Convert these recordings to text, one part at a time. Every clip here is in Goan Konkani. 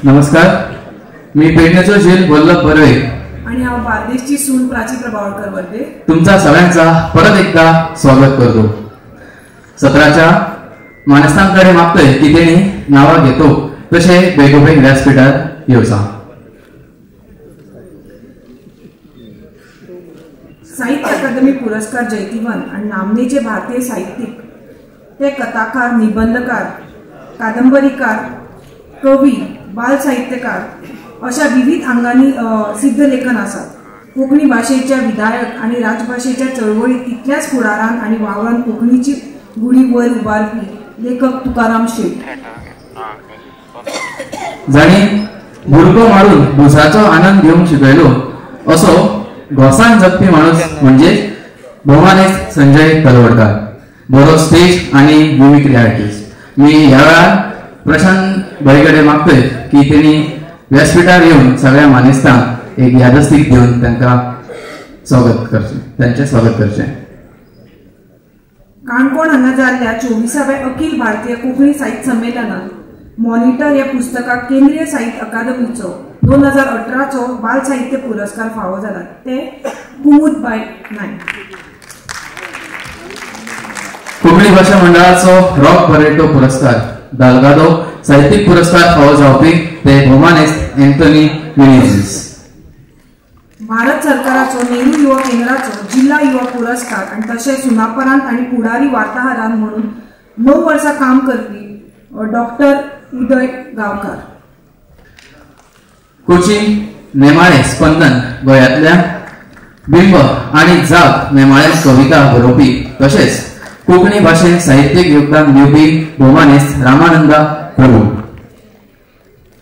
नमस्कार, मी पेडणेचो झेल वल्लभ बर्वे आणि हांव बार्देशची सून प्राची प्रभावळकर वर्दे तुमचा सगळ्यांचा परत एकदा स्वागत करतो. सत्राच्या माणसांकडे मागतोय की तेणी नावा घेतो तसे बेगोबेग व्यासपीठार येवचा. साहित्य अकादमी पुरस्कार जैतिवंत आणि नामनेचे भारतीय साहित्यिक ते कथाकार, निबंधकार, कादंबरीकार, कवी, बाल साहित्यकार अशा विविध आंगांनी सिद्ध लेखन आसात. कोंकणी भाशेच्या विधायक आणि राजभाशेच्या चळवळीत तितल्याच फुडारान आणि वावरान कोंकणीची गुढी वयर उबारपी लेखक तुकाराम शेट. जाणी भुरको मारून भुसाचो आनंद घेवंक शिकयलो असो घोसान जगपी माणूस म्हणजे भोमानेस्त संजय तलवडकार, बरो स्टेज आणि मिमिक्री आर्टिस्ट. मी ह्या वेळार प्रशांत भाई कडेन मागतोय की तेणी व्यासपीठार येवन सगळ्या मानेस्तांक एक यादस्तीक दिवन तांकां स्वागत करचें, तांचें स्वागत करचें. काणकोण हांगा जाल्ल्या 24व्या अखिल भारतीय कोंकणी साहित्य संमेलनात मॉनिटर ह्या पुस्तकाक केंद्रीय साहित्य अकादमीचो 2018चो बाल साहित्य पुरस्कार फावो जाला ते कुमुदबाय नायक. कोंकणी भाशा मंडळाचो रॉक बरेटो पुरस्कार, दालगादो साहित्यीक पुरस्कार फावो जावपी ते भोमानेस्त एंथनी मिनेझीस. भारत सरकाराचो नेहरू युवा केंद्राचो जिल्हा युवा पुरस्कार आनी तशेंच सुनापरांत आनी पुढारी वार्ताहरान म्हणून 9 वर्सां काम करपी डॉक्टर उदय गांवकार. कोचीन नेमाळे स्पंदन गोंयांतल्या बिंब आनी जाग नेमाळ्यात कविता बरोवपी तशेंच कोंकणी भाशेंत साहित्यीक योगदान दिवपी भोमानेस्त रामानंदा प्रभू.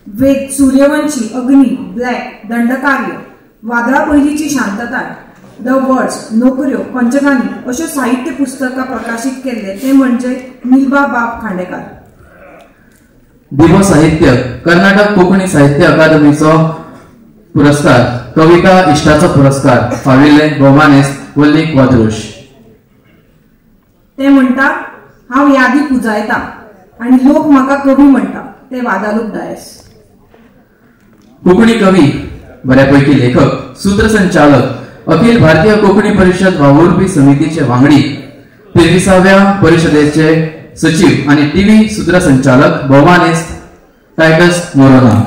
वेद, सूर्यवंशी, अग्नी, ब्लॅक, दंडकार्य, वादळा पयलींची शांतताय, the words, नोकऱ्यो, पंचगानी अश्यो साहित्य पुस्तकां प्रकाशीत केल्ले ते म्हणजे निलबा बाब खांडेकार. दिवो साहित्य कर्नाटक कोंकणी साहित्य अकादमीचो पुरस्कार, कविता इश्टाचो पुरस्कार फाविल्ले भोमानेस्त वल्ली क्वाद्रोश. ते म्हणटा हांव यादी पुजायता आनी लोक म्हाका कवी म्हणटा ते वादालूप डायस. कोंकणी कवी, बऱ्यापैकी लेखक, सूत्रसंचालक, अखिल भारतीय कोंकणी परिशद वावुरपी समितीचे वांगडी, 23व्या परिशदेचे सचिव आणि टीव्ही सूत्रसंचालक भोमानेस्त टायटस नोरोन्हा.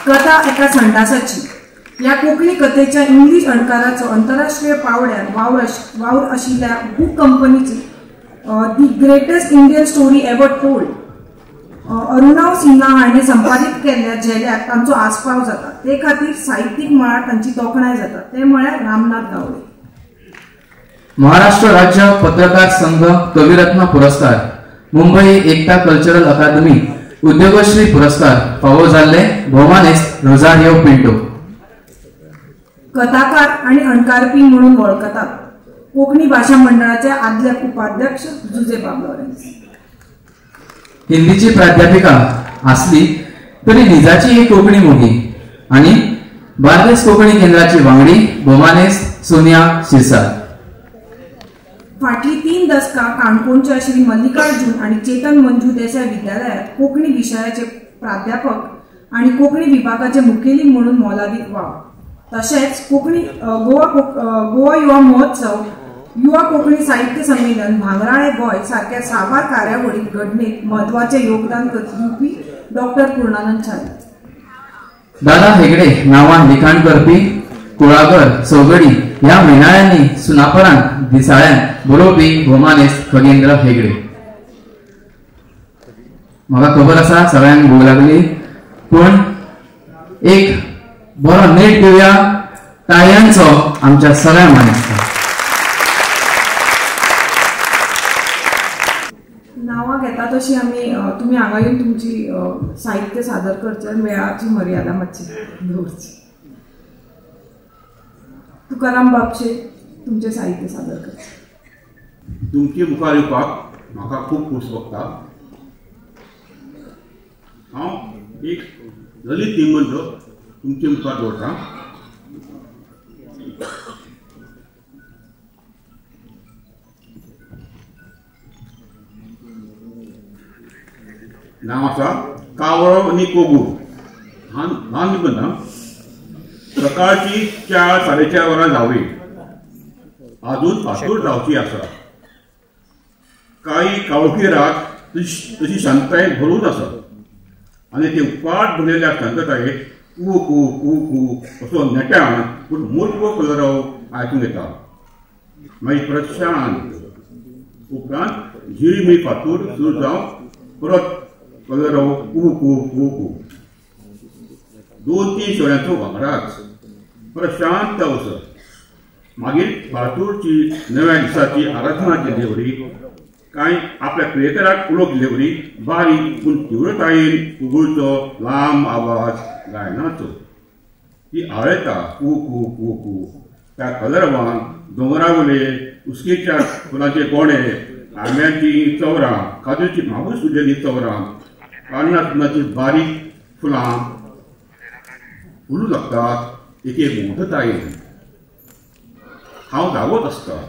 कथा एका संडासाची ह्या कोंकणी कथेच्या इंग्लीश अणकाराचो आंतरराष्ट्रीय पावड्यार वावर आशिल्ल्या बूक कंपनीची the greatest Indian story ever told Arunav Sinha हाणें संपादीत केल्ल्या झेल्यात तांचो आस्पाव जाता. ते खातीर साहित्यीक मळार तांची तोखणाय जाता ते म्हळ्यार रामनाथ गावडे. महाराष्ट्र राज्य पत्रकार संघ कविरत्न पुरस्कार, मुंबई एकता कल्चरल अकादमी उद्योगश्री पुरस्कार फावो जाल्ले भोमानेस्त रोजारियो पिंटो. कथाकार आणि अणकारपी म्हणून वळखतात. कोंकणी भाशा मंडळाचे आदले उपाध्यक्ष जुजे बाब लॉरेन्स. हिंदीची प्राध्यापिका आसली तरी निजाची एक कोंकणी मोगी आणि बार्देस कोंकणी केंद्राची वांगडी भोमानेस्त सोनिया शिरसाट. फाटली 3 दसकां काणकोणच्या श्री मल्लिकार्जुन आणि चेतन मंजू देसाय विद्यालयात कोंकणी विशयाचे प्राध्यापक आणि कोंकणी विभागाचे मुखेली म्हणून मोलादीक वावर, तशेंच कोंकणी गोवा युवा महोत्सव, युवा कोंकणी साहित्य संमेलन, भांगराळे गोंय सारख्या साबार कार्यावळीत घडणेत म्हत्वाचें योगदान दिवपी डॉक्टर पूर्णानंद छारी. दादा हेगडे नांवान लिखाण करपी कुळागर, सौगडी ह्या म्हयनाळ्यांनी सुनापरांत दिसाळ्यान बरोवपी भोमानेस्त खगेंद्र हेगडे. म्हाका खबर आसा सगळ्यांक भूक लागली, पूण एक बरो नेट दिवया टाळयांचो आमच्या सगळ्या मानेस्तांक. नांवां घेता तशी आमी तुमी हांगा येवन तुमची साहित्य सादर करचें, वेळाची मर्यादा मातशी दवरची. तुकाराम बाबशे तुमचें साहित्य सादर करचें. तुमचे मुखार येवपाक म्हाका खूब खोस भोगता. हांव एक ललित निबंध तुमचे मुखार दवरतां. नांव आसा कावळो आनी कोगूळ. ल्हान ल्हान निबंद. सकाळची 4 साडे 4 वरां जावी, आजून फातूर जावची आसा. काळी काळोखी रात तशी शांतताय भरून आसा आनी ते उपाट भरलेल्या शांततायेत कू कू कू कू असो नेटान पूण मोटवो कलरव आयकूंक येता. मागीर परत शांत. उपरांत झिळमिळ फातूर सुरू जावन परत कलरव कू कू कू कू. 2-3 शेवण्यांचो वांगडाच परत शांत अवसर. मागीर फातूरची नव्या दिसाची आराधना केल्ले वरी, कांय आपल्या प्रियकराक उलो केल्ले वरी बारीक पूण तीव्रतायेन कोगूळचो लांब आवाज गायनाचो. ती आळयता कू कू कू कू. त्या कलरवान दोंगरा वयले उसकेच्या फुलांचे गोणे, आंब्याची चवरां, काजूची म्हाबूस उरलेली चवरां, काण्णाची बारीक फुलां फुलू लागतात एके मोठतायेन. हांव धांवत आसता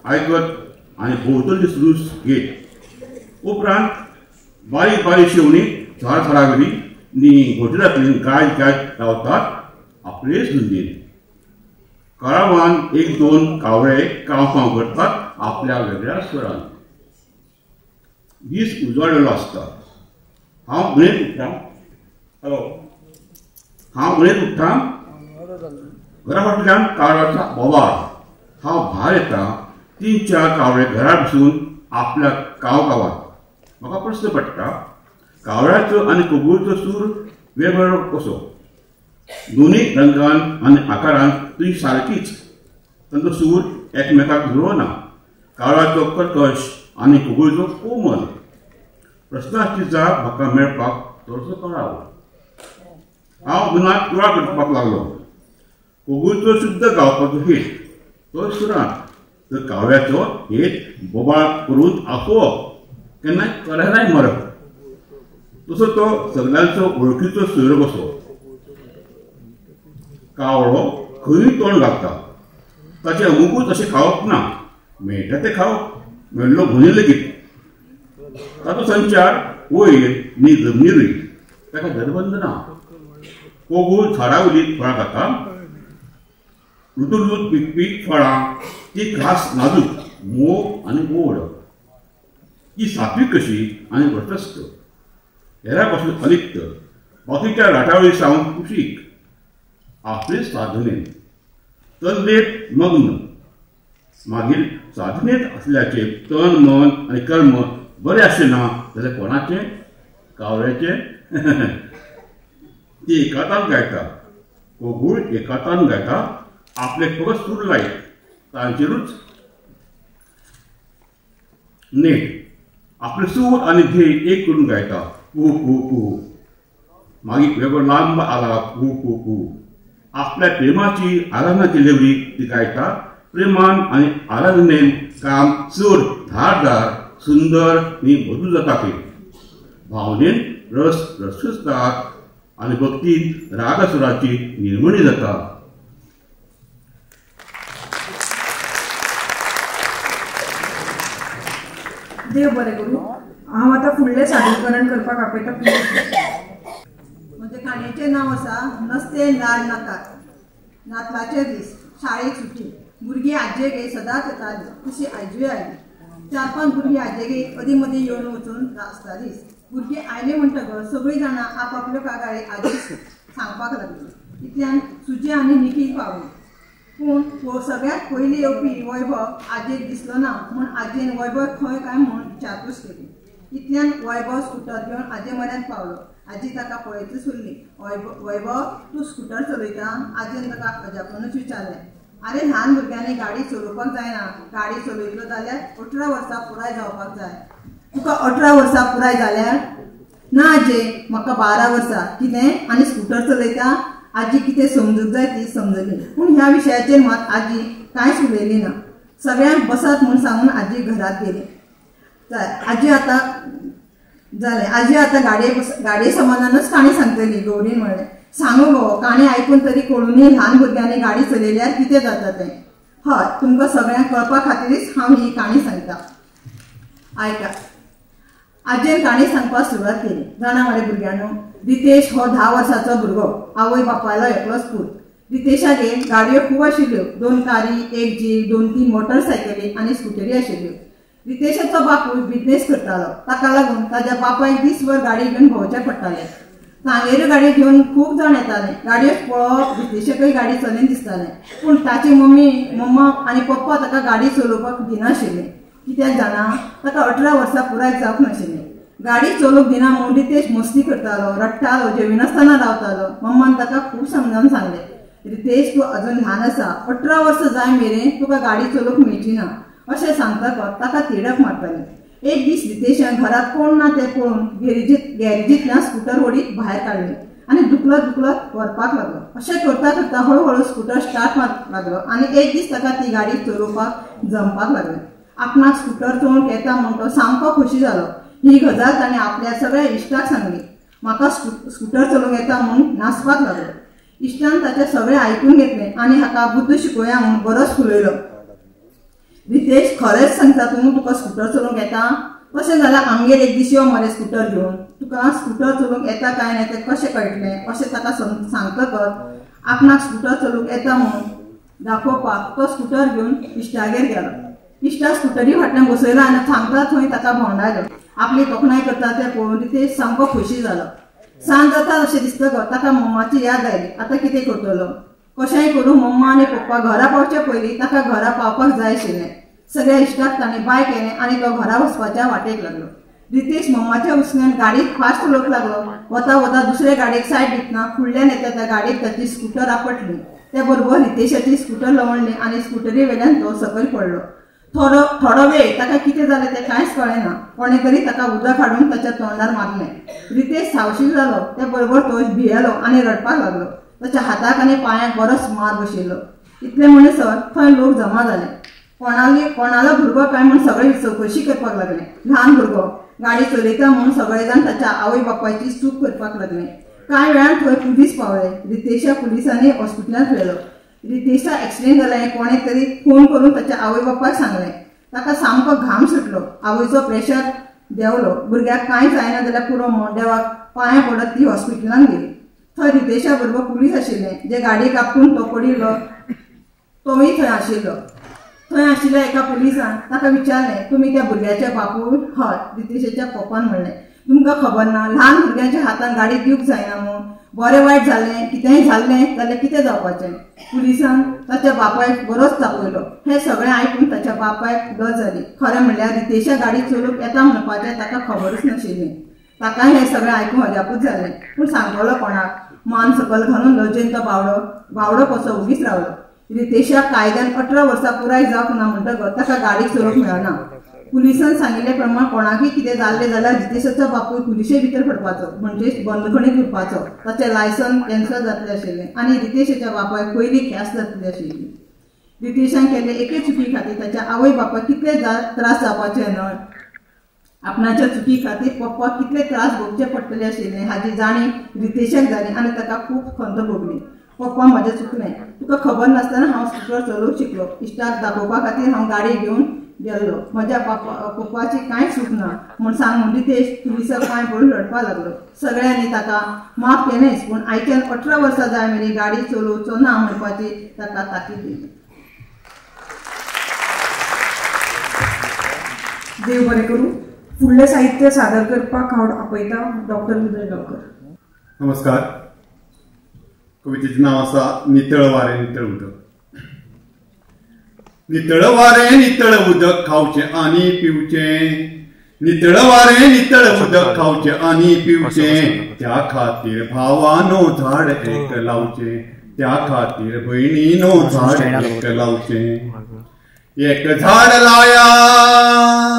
आयकत आनी भोंवतणची सुलूस घेत. उपरांत बारीक बारीक शेवणी झाड झाडावयली नी घोंटेरांतली गायत गायत रावतात आपलेच धुंदीन. कळावान 1-2 कावळे कांव कांव करतात आपल्या वेगळ्या स्वरान. दीस उजवाडलेलो आसता. हांव म्हणीत उठ्ठा. हॅलो, हांव म्हणीत उठ्ठा. घरा फाटल्यान कावळ्याचो बोवाळ. हांव भायर येता. 3-4 कावळे घरा बसून आपल्या काव कावात. म्हाका प्रस्न पडटा, कावळ्याचो आनी कोगूळचो सूर वेगवेगळो कसो? दोनूय रंगान आनी आकारान ती सारकीच. तांचो सूर एकमेकाक जुळना. कावळ्याचो कर्कश आनी कोगूळचो कोमल. प्रस्नाची जाप म्हाका मेळपाक थोडोसो कळाव. हांव मनांत तुळा करपाक लागलो. कोगूळचो शुद्ध गावपाचो हेत तो सुरांत, तर कावळ्याचो हेत बोबाळ करून आफोवप, केन्नाय कलेराय मरप. तसो तो सगल्यांचो वळखीचो सोयरो कसो. कावळो खंयूय तोंड घालता. ताचें अमुकूच अशें खावप ना, मेळटा तें खावप, मेळ्ळो घुनी लेगीत. ताचो संचार वयर न्ही जमनीरूय, ताका धरबंद ना. कोगूळ झाडा वयलीं फळां खाता. ऋतुरूत पिकपी फळां ती खास नाजूक, मोव आनी गोड. ती सात्वीक कशी आनी व्रतस्थ, हेरा पासून अलिप्त, बाकीच्या राटावळी सावन कुशीक, आपले साधनेन तन्नेत मग्न. मागीर साधनेत आसल्याचे तन मन आनी कर्म बरें आसचें ना जाल्यार कोणाचें? कावळ्याचें. ती एकांतान गायता. कोगूळ एकांतान गायता. आपले फकत सूर लायत तांचेरूच नेट. आपले सूर आनी ध्येय एक करून गायता. कू कू कू. मागीर वेगळो लांब आलाप कू कू कू. आपल्या प्रेमाची आराधना केल्ले वरी ती गायता. प्रेमान आनी आराधनेन काम चड धारदार, सुंदर आनी मधूर जाता. खंय भावनेन रस रसतात आनी भक्तीन रागसुराची निर्मणी जाता. देव बरें करूं. हांव आतां फुडलें सादरीकरण करपाक आपयता. म्हजें काणयेचें नांव आसा नस्ते लाड नाकात. नातलाचे दीस, शाळेक सुटी. भुरगीं आजयेगेर सदांच येतालीं, तशी आयजूय आयली. 4-5 भुरगीं आजयेगेर अदीं मदीं येवन वचून आसतालींच. भुरगीं आयलीं म्हणटकच सगळीं जाणां आपआपल्यो कागाळी आजयेक सांगपाक लागलीं. इतल्यान सुजी आनी निखील पावली. पूण सगळ्यांत पयलीं येवपी वैभव आजयेक दिसलो ना म्हूण आजयेन वैभव खंय काय म्हूण विचारपूस केली. इतल्यान वैभव स्कुटर घेवन आजये म्हऱ्यांत पावलो. आजी ताका पळयतच उरली. वैभव, तूं स्कुटर चलयता? आजयेन ताका अजापणूच विचारलें. आरे, ल्हान भुरग्यांनी गाडी चलोवपाक जायना. गाडी चलयतलो जाल्यार 18 वर्सां पुराय जावपाक जाय. तुका 18 वर्सां पुराय जाल्यार? ना आजये, म्हाका 12 वर्सां. कितें? आनी स्कुटर चलयता? आजी कितें समजूंक जाय ती समजली, पूण ह्या विशयाचेर मात आजी कांयच उलयली ना. सगळ्यांक बसात म्हूण सांगून आजी घरांत गेली. आजी आतां जालें, आजी आतां गाडये समानानच काणी सांगतली. गौरीन म्हणलें. सांगू गो, काणी आयकून तरी कळुनी ल्हान भुरग्यांनी गाडी चलयल्यार कितें जाता तें. हय, तुमकां सगळ्यांक कळपा खातीरच हांव ही काणी सांगता. आयका. आजयेन काणी सांगपाक सुरवात केली. जाणा मरे भुरग्यांनो, रितेश हो 10 वर्सांचो भुरगो, आवय बापायलो एकलोच पूत. रितेशागेर गाडयो खूब आशिल्ल्यो, 2 कारी, 1 जीप, 2-3 मोटरसायकली आनी स्कुटरी आशिल्ल्यो. रितेशाचो बापूय बिजनेस करतालो, ताका लागून ताज्या बापायक दीसभर गाडी घेवन भोंवचें पडटालें. तांगेर गाडी घेवन खूब जाण येताले. गाडयो पळोवप रितेशाकय गाडी चलयन दिसतालें, पूण ताची मम्मी, मम्मा आनी पप्पा ताका गाडी चलोवपाक दिनाशिल्ले. कित्याक जाणा, ताका 18 वर्सां पुराय जावंक नाशिल्लें. गाडी चलोवंक दिना म्हूण रितेश मस्ती करतालो, रडटालो, जेविनासतना रावतालो. मम्मान ताका खूब समजावन सांगलें, रितेश तूं अजून ल्हान आसा, 18 वर्सां जाय मेरेन तुका गाडी चलोवंक मेळची ना. अशें सांगतकच ताका तिडक मारताली. एक दीस रितेशान घरांत कोण ना तें पळोवन गॅरेजींतल्यान स्कुटर ओडीत भायर काडली आनी दुखलत दुखलत व्हरपाक लागलो. अशें करता करता हळूहळू स्कुटर स्टार्ट मारपाक लागलो आनी एक दीस ताका ती गाडी चलोवपाक जमपाक लागली. आपणाक स्कुटर चलोवंक येता म्हूण तो सामको खोशी जालो. ही गजाल ताणें आपल्या सगळ्या इश्टाक सांगली. म्हाका स्कुटर चलोवंक येता म्हूण नाचपाक लागलो. इश्टान ताचें सगळें आयकून घेतलें आनी हाका बुद्द शिकोवया म्हूण बरोच फुलयलो. रितेश, खरेंच सांगता तूं, तुका स्कुटर चलोवंक येता? तशें जाल्यार आमगेर एक दीस यो मरे स्कुटर घेवन, तुका स्कुटर चलोवंक येता काय ना तें कशें कळटलें अशें ताका सांगतकच आपणाक स्कुटर चलोवंक येता म्हूण दाखोवपाक तो स्कुटर घेवन इश्टागेर गेलो. इश्टा स्कुटरी फाटल्यान बसयलो आनी सांगता थंय ताका भोंवडायलो. आपली तोखणाय करता तें पळोवन रितेश सामको खोशी जालो. सांज जाता अशें दिसतकच ताका मम्माची याद आयली. आतां कितें करतलो, कशेंय करून मम्मा आनी पप्पा घरा पावचे पयलीं ताका घरा पावपाक जाय आशिल्लें. सगळ्या इश्टाक ताणें बाय केलें आनी तो घरा वचपाच्या वाटेक लागलो. रितेश मम्माच्या हुसक्यान गाडी फास्ट चलोवंक लागलो. वता वता दुसऱ्या गाडयेक सायड दितना फुडल्यान येता त्या गाडयेक ताची स्कुटर आपटली. त्या बरोबर रितेशाची स्कुटर लवणली आनी स्कुटरी वेल्यान तो सकयल पडलो. थोडो थोडो वेळ ताका कितें जालें तें कांयच कळ्ळें ना. कोणें तरी ताका उदक हाडून ताच्या तोंडार मारलें. रितेश सावशीक जालो. त्या बरोबर तो भियेलो आनी रडपाक लागलो. ताच्या हाताक आनी पांयांक बरोच मार बशिल्लो. इतलें म्हणसर थंय लोक जमा जाले. कोणालो भुरगो काय म्हूण सगळे चवकशी करपाक लागले. ल्हान भुरगो गाडी चलयता म्हूण सगळे जाण ताच्या आवय बापायची चूक करपाक लागले. कांय वेळान थंय पुलीस पावले. रितेशाक पुलिसांनी हॉस्पिटलांत व्हेलो. रितेशा एक्सिडेंट जाला हें कोणें तरी फोन करून ताच्या आवय बापायक सांगलें. ताका सामको घाम सुटलो. आवयचो प्रेशर देंवलो. भुरग्याक कांय जायना जाल्यार पुरो म्हूण देवाक पांयां पडत ती हॉस्पिटलांत गेली. थंय रितेशा बरोबर पुलीस आशिल्ले, जे गाडयेक आपटून तो पडिल्लो तोवूय थंय आशिल्लो. थंय आशिल्ल्या एका पुलिसान ताका विचारलें, तुमी त्या भुरग्याच्या बापूय? हय, रितेशाच्या पप्पान म्हणलें. तुमकां खबर ना ल्हान भुरग्यांच्या हातान गाडी दिवंक जायना म्हूण? बरें वायट जालें, कितेंय जाल्लें जाल्यार कितें जावपाचें? पुलिसान ताच्या बापायक बरोच तापयलो. हें सगळें आयकून ताच्या बापायक लज जाली. खरें म्हणल्यार रितेशा गाडी चलोवंक येता म्हणपाचें ताका खबरूच नाशिल्लें. ताका हें सगळें आयकून अजापूच जालें. पूण सांगतलो कोणाक? मान सकल घालून लजेन तो बावडो कसो उगीच रावलो. रितेशाक कायद्यान 18 वर्सां पुराय जावंक ना म्हणटकच ताका गाडी चलोवंक मेळना. पुलिसान सांगिल्ले प्रमाण कोणाकय कितें जाल्लें जाल्यार रितेशाचो बापूय पुलिशे भितर पडपाचो, म्हणजेच बंदखणीत उरपाचो. ताचें लायसन कॅन्सल जातलें आशिल्लें आनी रितेशाच्या बापायक पयली ख्यास्त जातली आशिल्ली. रितेशान केल्ले एके चुकी खातीर ताच्या आवय बापायक कितले त्रास जावपाचे न्हय, आपणाच्या चुकी खातीर पप्पाक कितले त्रास भोगचे पडटले आशिल्ले हाची जाणीव रितेशाक जाली आनी ताका खूब खंत भोगली. पप्पा, म्हजें चुकलें, तुका खबर नासतना हांव स्कुटर चलोवंक शिकलो. इश्टाक दाखोवपा खातीर हांव गाडी घेवन गेल्लो. म्हज्या पप्पाची कांय चूक ना म्हूण सांगून रितेश पुलिसाक पांय पडून रडपाक लागलो. सगळ्यांनी ताका माफ केलेंच, पूण आयच्यान 18 वर्सां जाय मेरेन गाडी चलोवचो ना म्हणपाची ताका ताकीद दिली. देव बरें करूं. फुडलें साहित्य सादर करपाक हांव आपयता डॉक्टर उदय गांवकर. नमस्कार. कवितेचें नांव आसा नितळ वारें नितळ उदक. नितळ वारें नितळ उदक खावचें आनी पिवचें, नितळ वारें नितळ उदक खावचें आनी पिवचें, त्या खातीर भावानो झाड एक लावचें, त्या खातीर भयणीनो झाड एक लावचें. एक झाड लायात,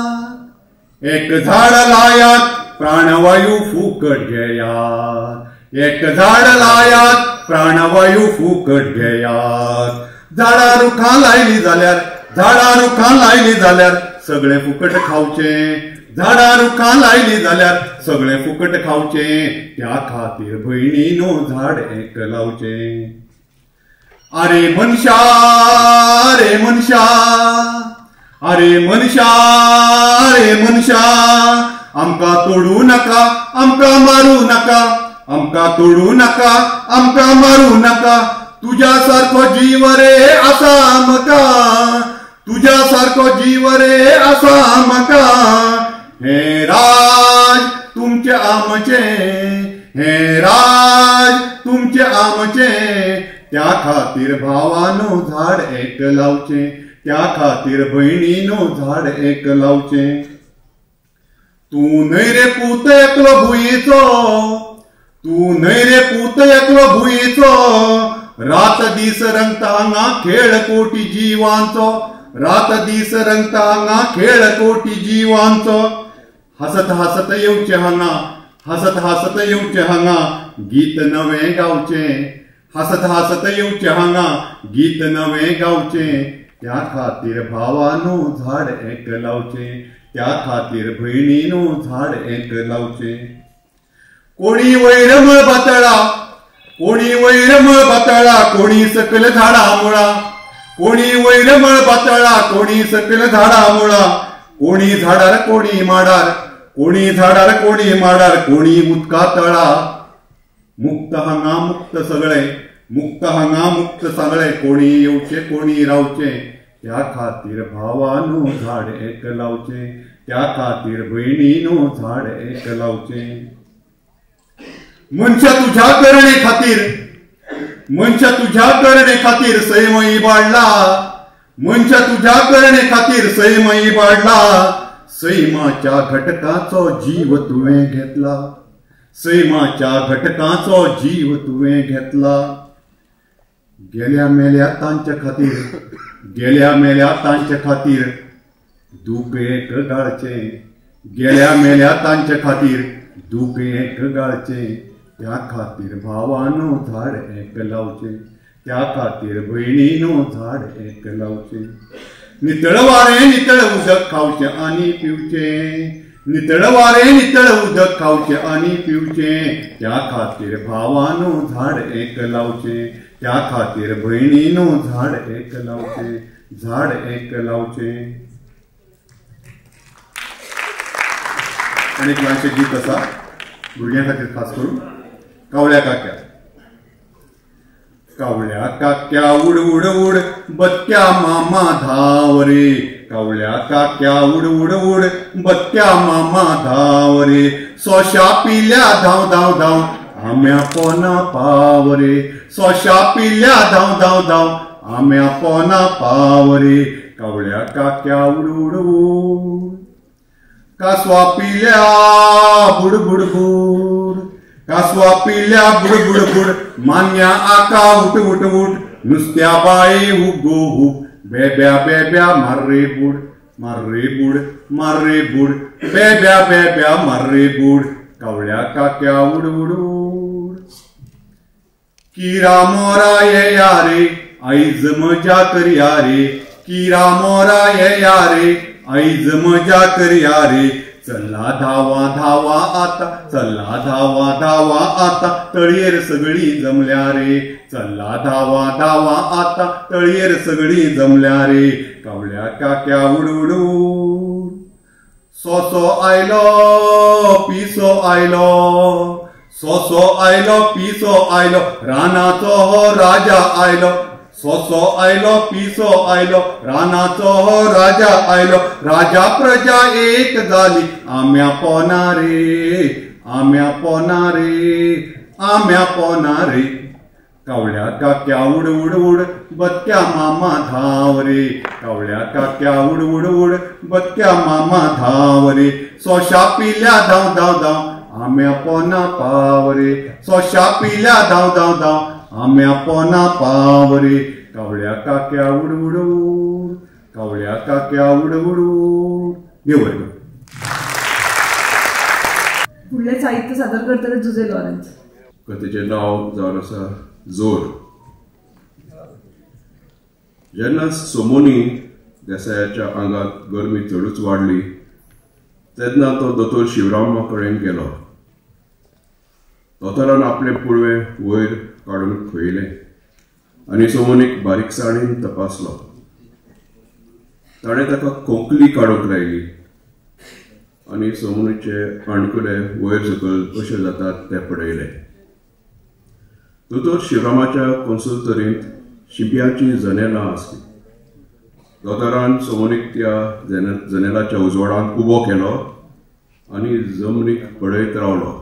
एक झाड लायात, प्राणवायू फुकट घेयात. एक झाड लायात, प्राणवायू फुकट घेयात. झाडां रुखां लायली जाल्यार, झाडां रुखां लायली जाल्यार सगळें फुकट खावचें, झाडां रुखां लायली जाल्यार सगळें फुकट खावचें, त्या खातीर भयणीनो झाड एक लावचें. अरे मनशा, अरे मनशा, अरे मनशा, अरे मनशा, आमकां तोडू नाका आमकां मारू नाका, आमकां तोडू नाका आमकां मारू नाका, तुज्या सारको जीव रे आसा म्हाका, तुज्या सारको जीव रे आसा म्हाका, हें राज तुमचें आमचें, हें राज तुमचें आमचें, त्या खातीर भावानो झाड एक लावचें, त्या खातीर भयणीनो झाड एक लावचें। तूं न्हय रे पूत एकलो भुंयेचो, तूं न्हय रे पूत एकलो भुंयेचो, रात दीस रंगता हांगा खेळ कोटी जिवांचो, रात दीस रंगता हांगा खेळ कोटी जिवांचो, हसत हसत येवचें हांगा, हसत हसत येवचें हांगा, गीत नवें गावचें, हसत हसत येवचें हांगा, गीत नवें गावचें, त्या खातीर भावानो झाड एक लावचें, त्या खातीर भयणीनो झाड एक लावचें। कोणी वयर मळबातळा, कोणी वयर मळबातळा, कोणी सकयल झाडा मुळा, कोणी वयर मळबातळा, कोणी सकयल झाडा मुळा, कोणी झाडार कोणी माडार, कोणी झाडार कोणी माडार, कोणी उदका तळा, मुक्त हांगा मुक्त सगळे, मुक्त हांगा मुक्त सगळे, कोणी येवचें कोणी रावचें, त्या खातीर भावानो झाड एक लावचें, त्या खातीर भयणीनो झाड एक लावचें। मनशा तुझ्या करणे खातीर, मनशा तुझ्या करणे खातीर सैम इबाडला, मनशा तुझ्या करणे खातीर सैम इबाडला, सैमाच्या घटकाचो जीव तुवें घेतला, सैमाच्या घटकाचो जीव तुवें घेतला, गेल्या मेल्या तांच्या खातीर, गेल्या मेल्या तांच्या खातीर दूक एक गाळचें, गेल्या मेल्या तांच्या खातीर दूक एक गाळचें, त्या खातीर भावानो झाड एक लावचें, त्या खातीर भयणीनो झाड एक लावचें। नितळ वारें नितळ उदक खावचें आनी पिवचें, नितळ वारें नितळ उदक खावचें आनी पिवचें, त्या खातीर भावानो झाड एक लावचें, त्या खातीर भयणीनो झाड एक लावचें, झाड एक लावचें। आनी एक ल्हानशें गीत आसा भुरग्यां खातीर खास करून, कावळ्या काक्या। कावळ्या काक्या उड उड उड बत्त्या मामा धाव रे, कावळ्या काक्या उड उड उड बत्त्या मामा धाव रे, सोशा पिल्या धांव धांव धांव आम्या पोना पाव रे, सोशा पिल्या धांव धांव धांव आम्या पोना पाव रे, कावळ्या काक्या उड उड उड। कासवा पिल्या बुड बुड बुड, कासवा पिल्या बुड बुड बुड, मान्या आका उठ उठ उठ, नुस्त्या बाये हुगो हुग, बेब्या बेब्या मार रे बुड, मार रे बुड, मार रे बुड, बेब्या बेब्या मार रे बुड, कावळ्या काक्या उड उड उड। किरा मोरा ये यारे आयज मजा करया रे, किरा मोरा ये यारे आयज मजा करया रे, चल्ला धावा धावा आता, चल्ला धावा धावा आता, तळयेर सगळी जमल्या रे, चल्ला धावा धावा आता, तळयेर सगळी जमल्या रे, कावळ्या काक्या उड उड उड। सोसो आयलो पिसो आयलो, सोसो आयलो पिसो आयलो, रानाचो हो राजा आयलो, सोसो आयलो पिसो आयलो, रानाचो हो राजा आयलो, राजा प्रजा एक जाली, आम्या पोना रे, आम्या पोना रे, आम्या पोना रे, कावळ्या काक्या उड उड उड बत्त्या मामा धाव रे, कावळ्या काक्या उड उड उड बत्त्या मामा धाव रे, सोशा पिल्या धांव धांव धांव आम्या पोना पाव रे, सोशा पिल्या धांव धांव धांव आम्या पोना पाव रे, कावळ्या काक्या उड उड उड, कावळ्या काक्या उड उड उड। देव बरें करूं। फुडलें साहित्य सादर करतले जुजे लॉरेन्स। कथेचें नांव जावन आसा जोर। जेन्ना सोमोनी देसायाच्या आंगांत गरमी चडूच वाडली तेन्ना तो दोतोर शिवरामा कडेन गेलो। दोतोरान आपलें पुडवें वयर काडून खयलें आनी सोमोनीक बारीकसाणेन तपासलो। ताणें ताका खोंकली काडूंक लायली आनी सोमनीचे अणकुले वयर सकयल कशे जातात ते पळयले. दोतोर शिवरामाच्या कोन्सुलतरींत शिंप्याची जनेलां आसली. दोतोरान सोमनीक त्या जनेलाच्या उजवाडांत उबो केलो आनी जमनीक पळयत रावलो.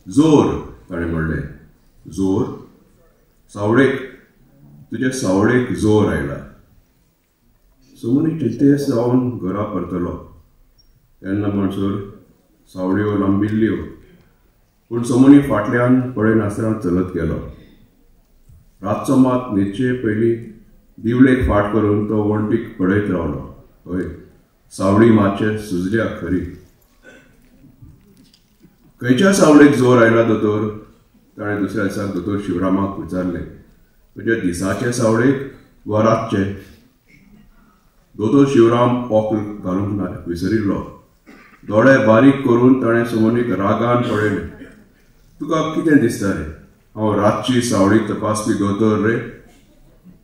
जोर, ताणें म्हणलें. जोर? सावळेक, तुज्या सावळेक जोर आयला. सोमनी चिंतेस्त जावन घरा परतलो. तेन्ना म्हणसर सावळ्यो लांबिल्ल्यो, पूण सोमनी फाटल्यान पळयनासतना चलत गेलो. रातचो मात न्हिदचे पयलीं दिवलेक फाट करून तो वण्टीक पळयत रावलो. हय, सावळी मातशें सुजल्या खरी. खंयच्या सावळेक जोर आयला दोतोर? ताणें दुसऱ्या दिसाक दोतोर शिवरामाक विचारलें. तुज्या दिसाचे सावळेक वा रातचे? दोतोर शिवराम ओक्ल घालूंक ना विसरिल्लो. दोळे बारीक करून ताणें सोमनीक रागान पळयलें. तुका कितें दिसता रे? हांव रातची सावळी तपासपी दोतोर रे?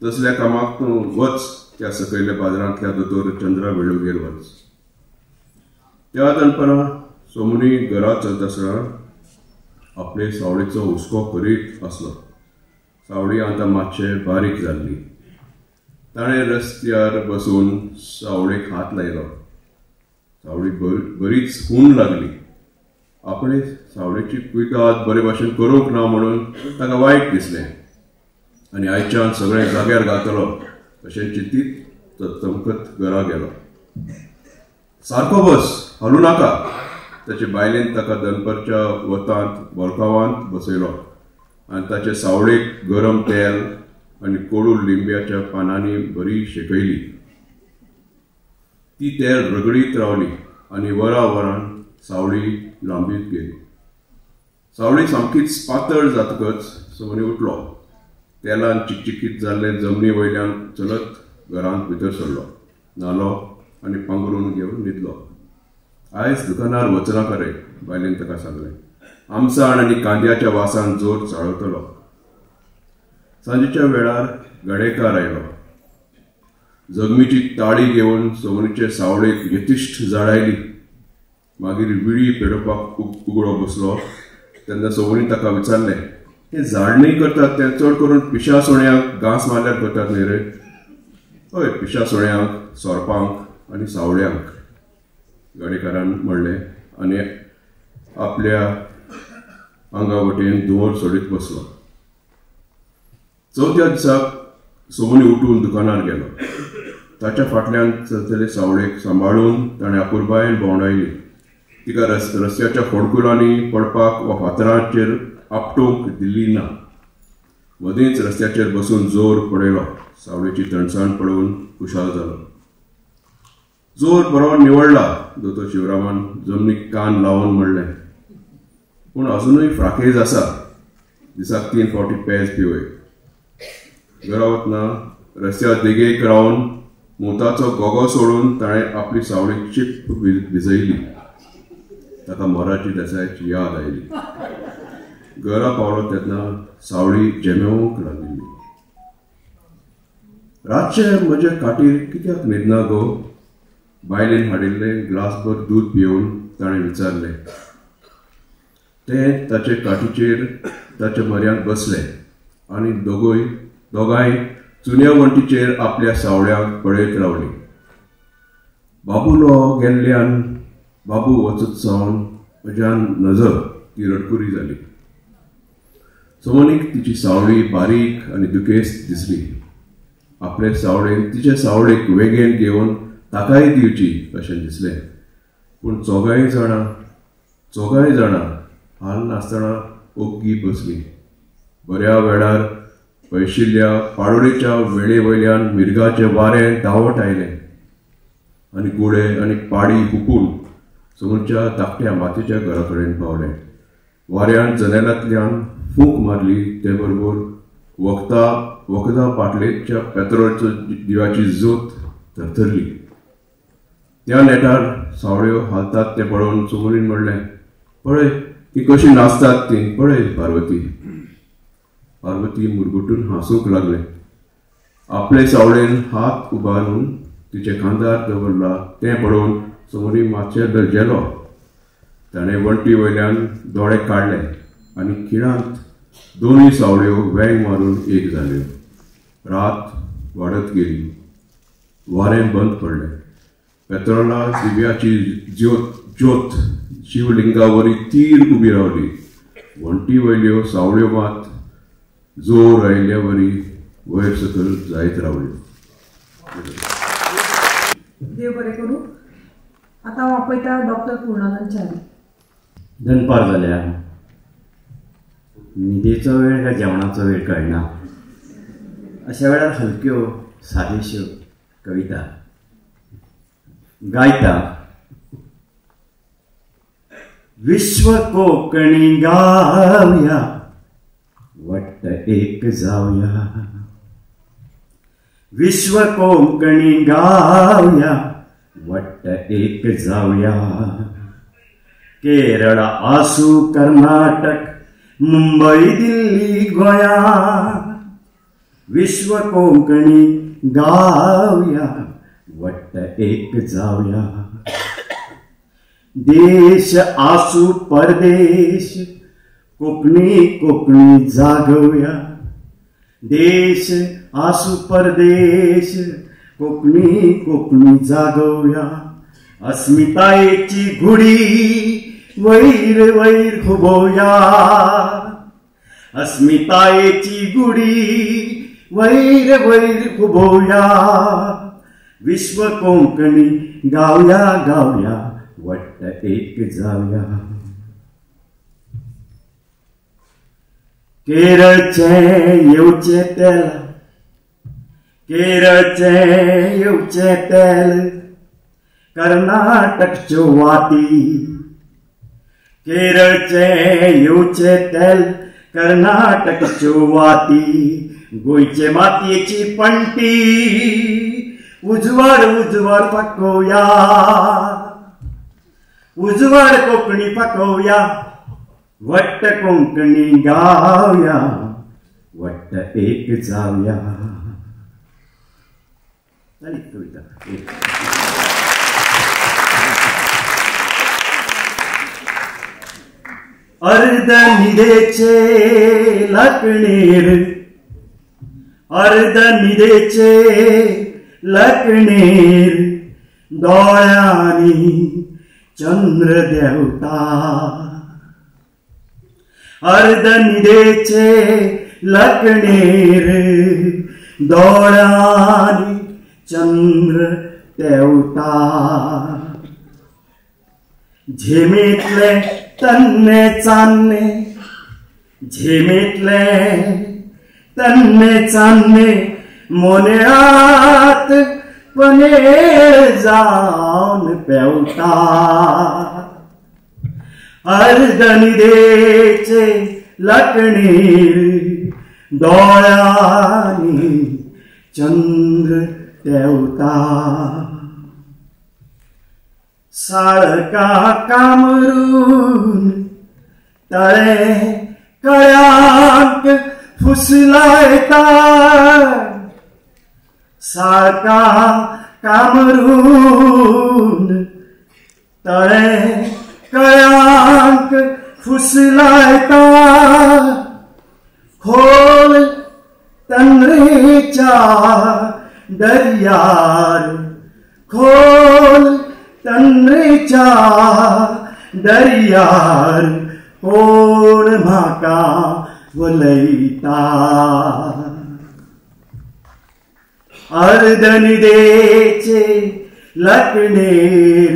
तसल्या कामाक तूं वच त्या सकयल्या बाजारांतल्या दोतोर चंद्रा वेळूगेर वच. त्या दनपरां सोमनी घरा चलतासतना आपले सावळीचो हुस्को करीत आसलो. सावळी आतां मातशें बारीक जाल्ली. ताणें रस्त्यार बसून सावळेक हात लायलो. सावळी बरीच हून लागली. आपणे सावळेची कुयदाद बरे भाशेन करूंक ना म्हणून ताका वायट दिसलें आनी आयच्यान सगळें जाग्यार घालतलो अशें चिंतीत चमकत घरा गेलो. सारको बस, हालूं नाका. ताचे बायलेन ताका दनपरच्या वतांत बोलकावांत बसयलो आनी ताचे सावळेक गरम तेल आनी कोडू लिंब्याच्या पानांनी बरी शेकयली. ती तेल रगडीत रावली आनी वरा वरान सावळी लांबीत गेली. सावळी सामकीच पातळ जातकच सोमनी उठलो. तेलान चिकचिकीत जाल्ले जमनी वयल्यान चलत घरांत भितर सरलो. न्हालो आनी पांगरून घेवन न्हिदलो. आयज दुकानार वचनाका रे, बायलेन ताका सांगलें. आमसाण आनी कांद्याच्या वासान जोर चाळवतलो. सांजेच्या वेळार गडेकार आयलो. जगमीची ताळी घेवन सोमनीचे सावळेक यतिश्ठ जाळायली. मागीर विळी पेडोवपाक उगडो बसलो. तेन्ना सोमनी ताका विचारलें, हें झाडणी करतात तें चड करून पिशा सुण्यांक घांस मारल्यार करतात न्ही रे? हय, पिशा सुण्यांक, सोरपांक आनी सावळ्यांक, गाडेकारान म्हणलें आनी आपल्या आंगा वटेन धुंवर सोडीत बसलो. चवथ्या दिसाक सोमनी उठून दुकानार गेलो. ताच्या फाटल्यान चलतले सावळेक सांबाळून ताणें अपुरबायेन भोंवडायली. तिका रस्त्याच्या फोडकुलांनी पडपाक वा फातरांचेर आपटोवंक दिली ना. मदींच रस्त्याचेर बसून जोर पळयलो. सावळेची थंडसाण पळोवन खुशाल जालो. जोर बरो निवडला, दोतोर शिवरामान जमनीक कान लावन म्हणलें. पूण अजुनूय फ्राकेज आसा. दिसाक 3 फावटी पेज पिवय. घरा वतना रस्त्या देगेक रावन मुताचो गोगो सोडून ताणें आपली सावळी चिप्प भिजयली. ताका मोराची देसायाची याद आयली. घरा पावलो तेन्ना सावळी जेमेवंक लागिल्ली. रातचें म्हज्या काटीर कित्याक न्हिदना गो? बायलेन हाडिल्लें ग्लासभर दूद पिवन ताणें विचारलें. तें ताचे काटीचेर ताच्या म्हऱ्यांत बसलें आनी दोगांय चुन्या वण्टीचेर आपल्या सावळ्यांक पळयत रावलीं. बाबूलो गेल्ल्यान बाबू वचत सावन म्हज्यान नजर ती रडकुरी जाली. सोमनीक तिची सावळी बारीक आनी दुखेस्त दिसली. आपले सावळेन तिचे सावळेक वेगेन घेवन ताकाय दिवची अशें दिसलें. पूण चोगांय जाणां हाल नासतना ओग्गी बसली. बऱ्या वेळार पयशिल्ल्या पाडोळेच्या वेळे वयल्यान मिर्गाचें वारें धांवट आयलें आनी गुळे आनी पाडी हुपून सोमच्या धाकट्या मातयेच्या घरा कडेन पावलें. वाऱ्यान जनेलांतल्यान फूंक मारली ते बरोबर वखदां बाटलेच्या पेत्रोलच्या दिव्याची जोत थरथरली. त्या नेटार सावळ्यो हालतात तें पळोवन सोमनीन म्हणलें, पळय ती कशी नाचतात ती, पळय पार्वती. पार्वती मुरगुटून हांसूंक लागलें. आपले सावळेन हात उबारून तिचे खांदार दवरला तें पळोवन समोरी मातशें लजेलो. ताणें वण्टी वयल्यान दोळे काडले आनी खिणांत दोनूय सावळ्यो वेंग मारून एक जाल्यो. रात वाडत गेली. वारें बंद पडलें. पेत्रोला दिव्याची ज्योत शिवलिंगावरी तीर उबी रावली. वण्टी वयल्यो सावळ्यो मात जोर आयिल्ल्यावरी वयर सकयल जायत रावल्यो. देव बरें करूं. आतां हांव आपयता डॉक्टर पूर्णानंद च्यारी. दनपार जाल्या. न्हिदेचो वेळ काय जेवणाचो वेळ कळना. अशा वेळार हलक्यो सादेश्यो कविता गायता. विश्व कोंकणी गावया वट्ट एक जावया. विश्व कोंकणी गावया वट्ट एक जावया. केरळ आसू कर्नाटक मुंबई दिल्ली गोया. विश्व कोंकणी गावया वट्ट एक जावया. देश आसू परदेश कोंकणी कोंकणी जागोवया. देश आसू परदेश कोंकणी कोंकणी जागोवया. अस्मितायेची घुडी वैर वैर खुबोवया. अस्मितायेची गुडी वैर वैर खुबोवया. विश्व कोंकणी गावया गावया वट्ट एक जावया. केरळचें येवचें तेल केरळचें येवचें तेल कर्नाटकच्यो वाती. केरळचें येवचें तेल कर्नाटकच्यो वाती. गोंयचे मातयेची पणटी उजवाड उजवाड पाकोवया. उजवाड कोंकणी पाकोवया वट्ट कोंकणी गावया वट्ट एक जावया. जाली कविता. अर्द न्हिदेचे लकणेर अर्द न्हिदेचे लकणेर दोळ्यांनी चंद्र देवता. अर्द न्हिदेचे लकणेर दोळ्यांनी चंद्र देवता. झेमेतले तन्ने चान्ने झेमेतले तन्ने चान्ने मोनेळात पनेळ जावन पेंवता. अर्द न्हिदेचे लकणेर दोळ्यांनी चंद्र देवता. साळका कामरून तळे कळ्यांक फुसलायता. साळका कामरून तळे कळ्यांक फुसलायता. खोल तंद्रेच्या दर्यार खोल तंद्रेच्या दर्यार कोण म्हाका वलयता. अर्द न्हिदेचे लकणेर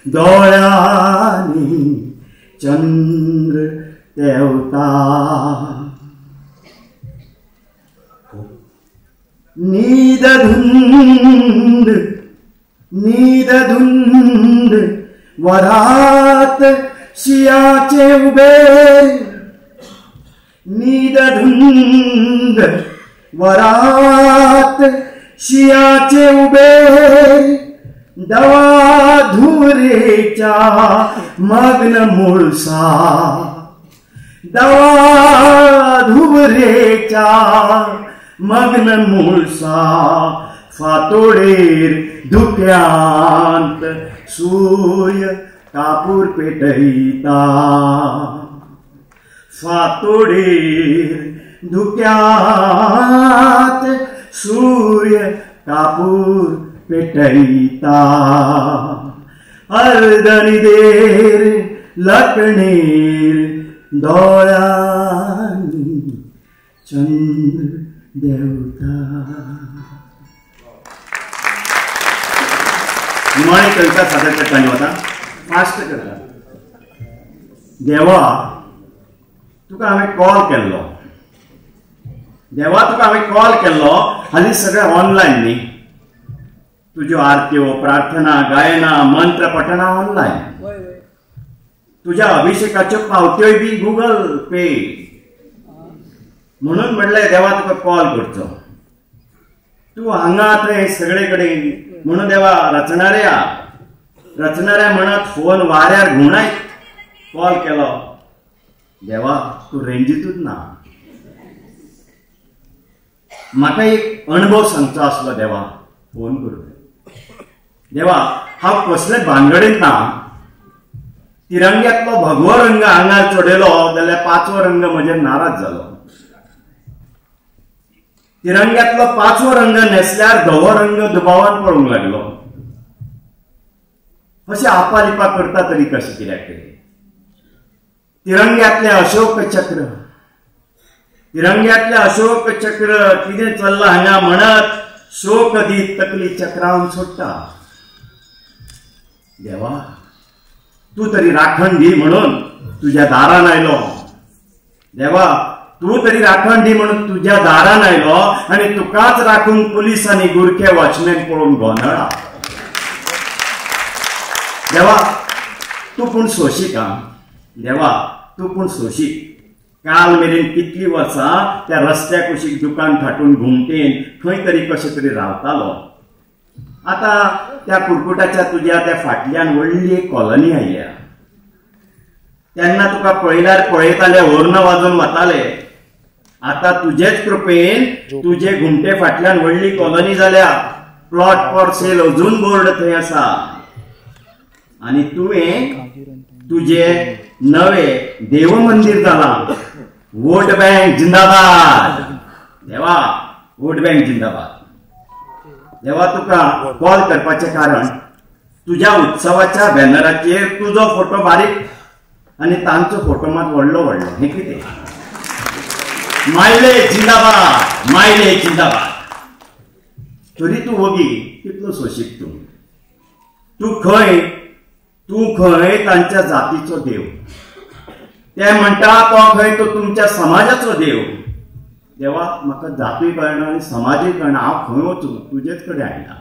दोळ्यांनी चंद्र देवता. न्हीद धुंद न्हीद धुंद वरात शियाचे उबे. न्हीद धुंद वरात शियाचे उबे. दवा धुरेच्या मग्न मुळसा दवा धुरेच्या मग्न मुळसा. फातोडेर धुक्यांत सूर्य कापूर पेटयता फातोडीर धुक्यांत सूर्य कापूर पेटयता अर्दनिदेर लकणीर दोळ्यांनी चंद्र देवता. निमाणी कविता सादर करता वता फास्ट करता. देवा तुका हांवें कॉल केल्लो, देवा तुका हांवें कॉल केल्लो. हालीं सगळें ऑनलायन न्ही, तुज्यो आरत्यो, प्रार्थना, गायना, मंत्र पठना ऑनलायन, तुज्या अभिषेकाच्यो पावत्योय बी गुगल पे. म्हणून म्हणलें देवा तुका कॉल करचो, तूं हांगा थंय सगळे कडेन. म्हणून देवा रचणाऱ्या रचणाऱ्या म्हणत फोन वाऱ्यार घुंवडायत कॉल केलो. देवा तूं रेंजीतूच ना. म्हाका एक अणभव सांगचो आसलो देवा, फोन करून. देवा हांव कसले भानगडीत ना. तिरंग्यातलो भगवो रंग आंगार चडयलो जाल्यार पाचवो रंग म्हजेर नाराज जालो. तिरंग्यातलो पाचवो रंग न्हेसल्यार धवो रंग दुबावान पळोवंक लागलो. अशें आपालिपा करता तरी कशें कित्याक? तिरंग्यातलें अशोक चक्र, तिरंग्यातलें अशोक चक्र कितें चल्लां हांगा म्हणत शोक दीत तकली चक्रावन सोडटा. देवा तूं तरी राखण दी म्हणून तुज्या दारान आयलो. देवा तूं तरी राखण दी म्हणून तुज्या दारान आयलो आनी तुकाच राखूंक पुलीस आनी गुरखे वॉचमॅन पळोवन गोंदळा. देवा तूं पूण सोशीक आं, देवा तूं पूण सोशीक. काल मेरेन कितलीं वर्सां त्या रस्त्या कुशीक दुकान थाटून घुमटेन खंय तरी कशें तरी रावतालो. आतां त्या कुरकुटाच्या तुज्या त्या फाटल्यान व्हडली एक कॉलनी आयल्या. तेन्ना तुका पळयल्यार पळयताले, होर्न वाजोवन वताले. आतां तुजेच कृपेन तुजे घुमटे फाटल्यान व्हडली कॉलनी जाल्या. प्लॉट फॉर सेल अजून बोर्ड थंय आसा. आनी तुवें तुजे नवे देव मंदीर जालां. वोट बँक जिंदाबाद देवा, वोट बँक जिंदाबाद. देवा तुका कॉल करपाचें कारण तुज्या उत्सवाच्या बॅनराचेर तुजो फोटो बारीक आनी तांचो फोटो मात व्हडलो व्हडलो. हें कितें? मायले जिंदाबाद, मायले जिंदाबाद. तरी तूं वगी कितलो सोशीक तूं. तूं खंय, तूं खंय तांच्या जातीचो देव. ते म्हणटा तो खंय तो तुमच्या समाजाचो देव. देवा म्हाका जातूय कळना आनी समाजूय कळना, हांव खंय वचूं? तुजेच कडेन आयला.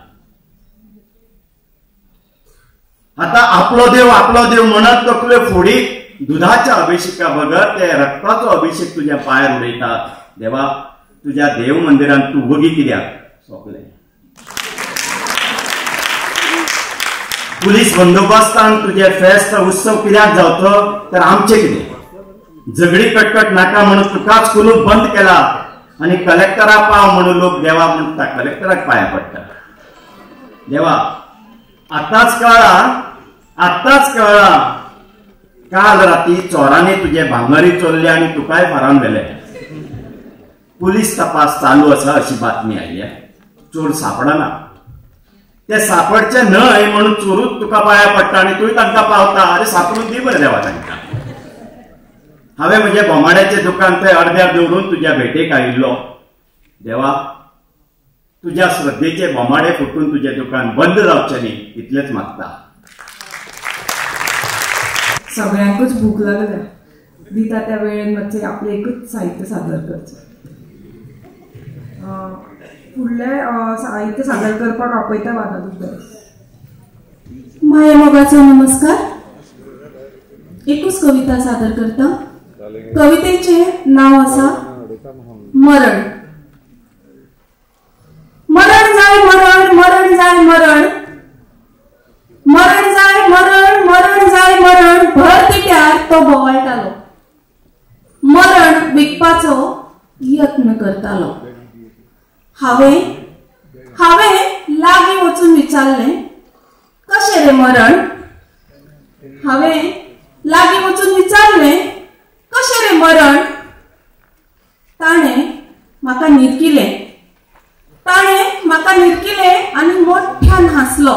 आतां आपलो देव आपलो देव म्हणत तकल्यो फोडीत दुधाच्या अभिषेका बगर ते रक्ताचो अभिषेक तुज्या पांयार उडयतात. देवा तुज्या देव मंदिरांत तूं वगी कित्याक? सोंपलें. पुलीस बंदोबस्तान तुजे फेस्त उत्सव कित्याक जावचो तर आमचें कितें? झगडी कटकट नाका म्हणून तुकाच कुलूप बंद केला आनी कलेक्टराक पाव म्हणून लोक देवा म्हणटा, कलेक्टराक पांया पडटा. देवा आतांच कळ्ळा, आतांच कळ्ळा काल राती चोरांनी तुजे भांगरी चोरले आनी तुकाय फारावन व्हेले. पुलीस तपास चालू आसा अशी बातमी आयल्या. चोर सापडना. ते सापडचे न्हय म्हणून चोरूच तुका पांया पडटा आनी तूंय तांकां पावता. अरे सापडून दी बरें देवा तांकां. हांवें म्हजें बोमाड्याचें दुकान थंय अर्द्यार दवरून तुज्या भेटेक आयिल्लो. देवा तुज्या श्रद्धेचे बोमाडे फुटून तुजें दुकान बंद जावचें न्ही इतलेंच मागता. सगळ्यांकूच भूक लागल्या. दिता त्या वेळेन मातशें आपलें एकूच साहित्य सादर करचें. फुडलें साहित्य सादर करपाक आपयता वादादूत. माया मोगाचो नमस्कार. एकूच कविता सादर करता. कवितेचें नांव आसा मरण. मरण जाय मरण, मरण जाय मरण, मरण जाय मरण, मरण जाय मरण. भर तिट्यार तो बोवाळटालो, मरण विकपाचो यत्न करतालो. हांवें हांवें लागीं वचून विचारलें, कशें रे मरण? हांवें लागीं वचून विचारलें, कशें रे मरण? ताणें म्हाका निरकिलें. ताणें म्हाका निरकिलें आनी मोठ्यान हांसलो.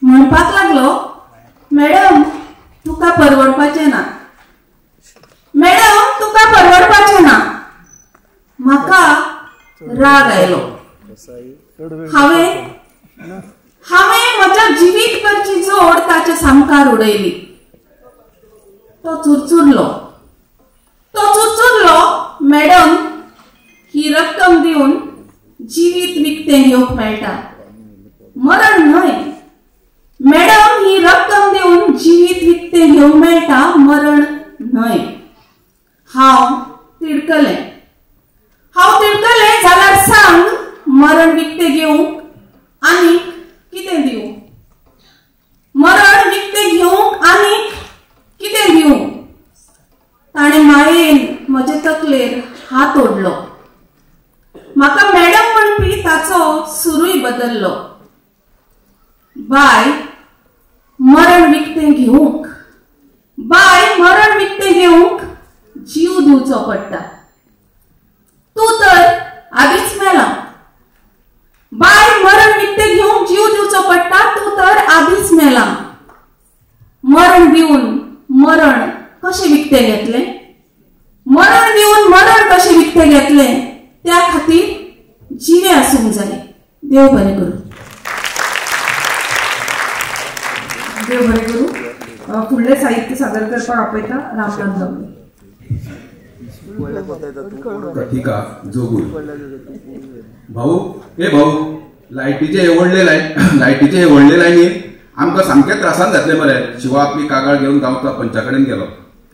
म्हणपाक लागलो, मॅडम तुका परवडपाचें ना, मॅडम तुका परवडपाचें ना. म्हाका राग आयलो. हांवें हांवें म्हज्या जिवीतभरची जोड ताचे सामकार उडयली. तो चुरचुरलो, तो चुरचुरलो, मॅडम ही रक्कम दिवन जिवीत विकतें घेवंक मेळटा, मरण न्हय. मॅडम ही रक्कम दिवन जिवीत विकतें घेवंक मेळटा, मरण न्हय. हांव तिडकलें. हांव तिडकलें जाल्यार सांग, मरण विकतें घेवंक आनी कितें दिवं? मरण विकतें घेवंक आनी कितें दिवं? ताणें मायेन म्हजे तकलेर हात ओडलो. म्हाका मॅडम म्हणपी ताचो सुरूय बदल्लो. बाय मरण विकतें घेवंक, बाय मरण विकतें घेवंक जीव दिवचो पडटा. तूं तर आदींच मेला. बाय मरण विकतें घेवंक जीव दिवचो पडटा, तूं तर आदींच मेला. मरण दिवन मरण कशें विकतें घेतलें? मरण दिवन मरण कशें विकतें घेतलें? त्या खातीर जिवे आसूंक जाय. देव बरें करूं. देव बरें करूं. फुडलें साहित्य सादर करपाक आपयता रामनाथ गावडे. कथिका जोगूल. भाऊ, हे भाऊ, लायटीचे व्हडले लायटीचे व्हडले लायनीर आमकां सामकें त्रासान जातले मरे. शिवा आपली कागाळ घेवन गांवच्या पंचा कडेन गेलो.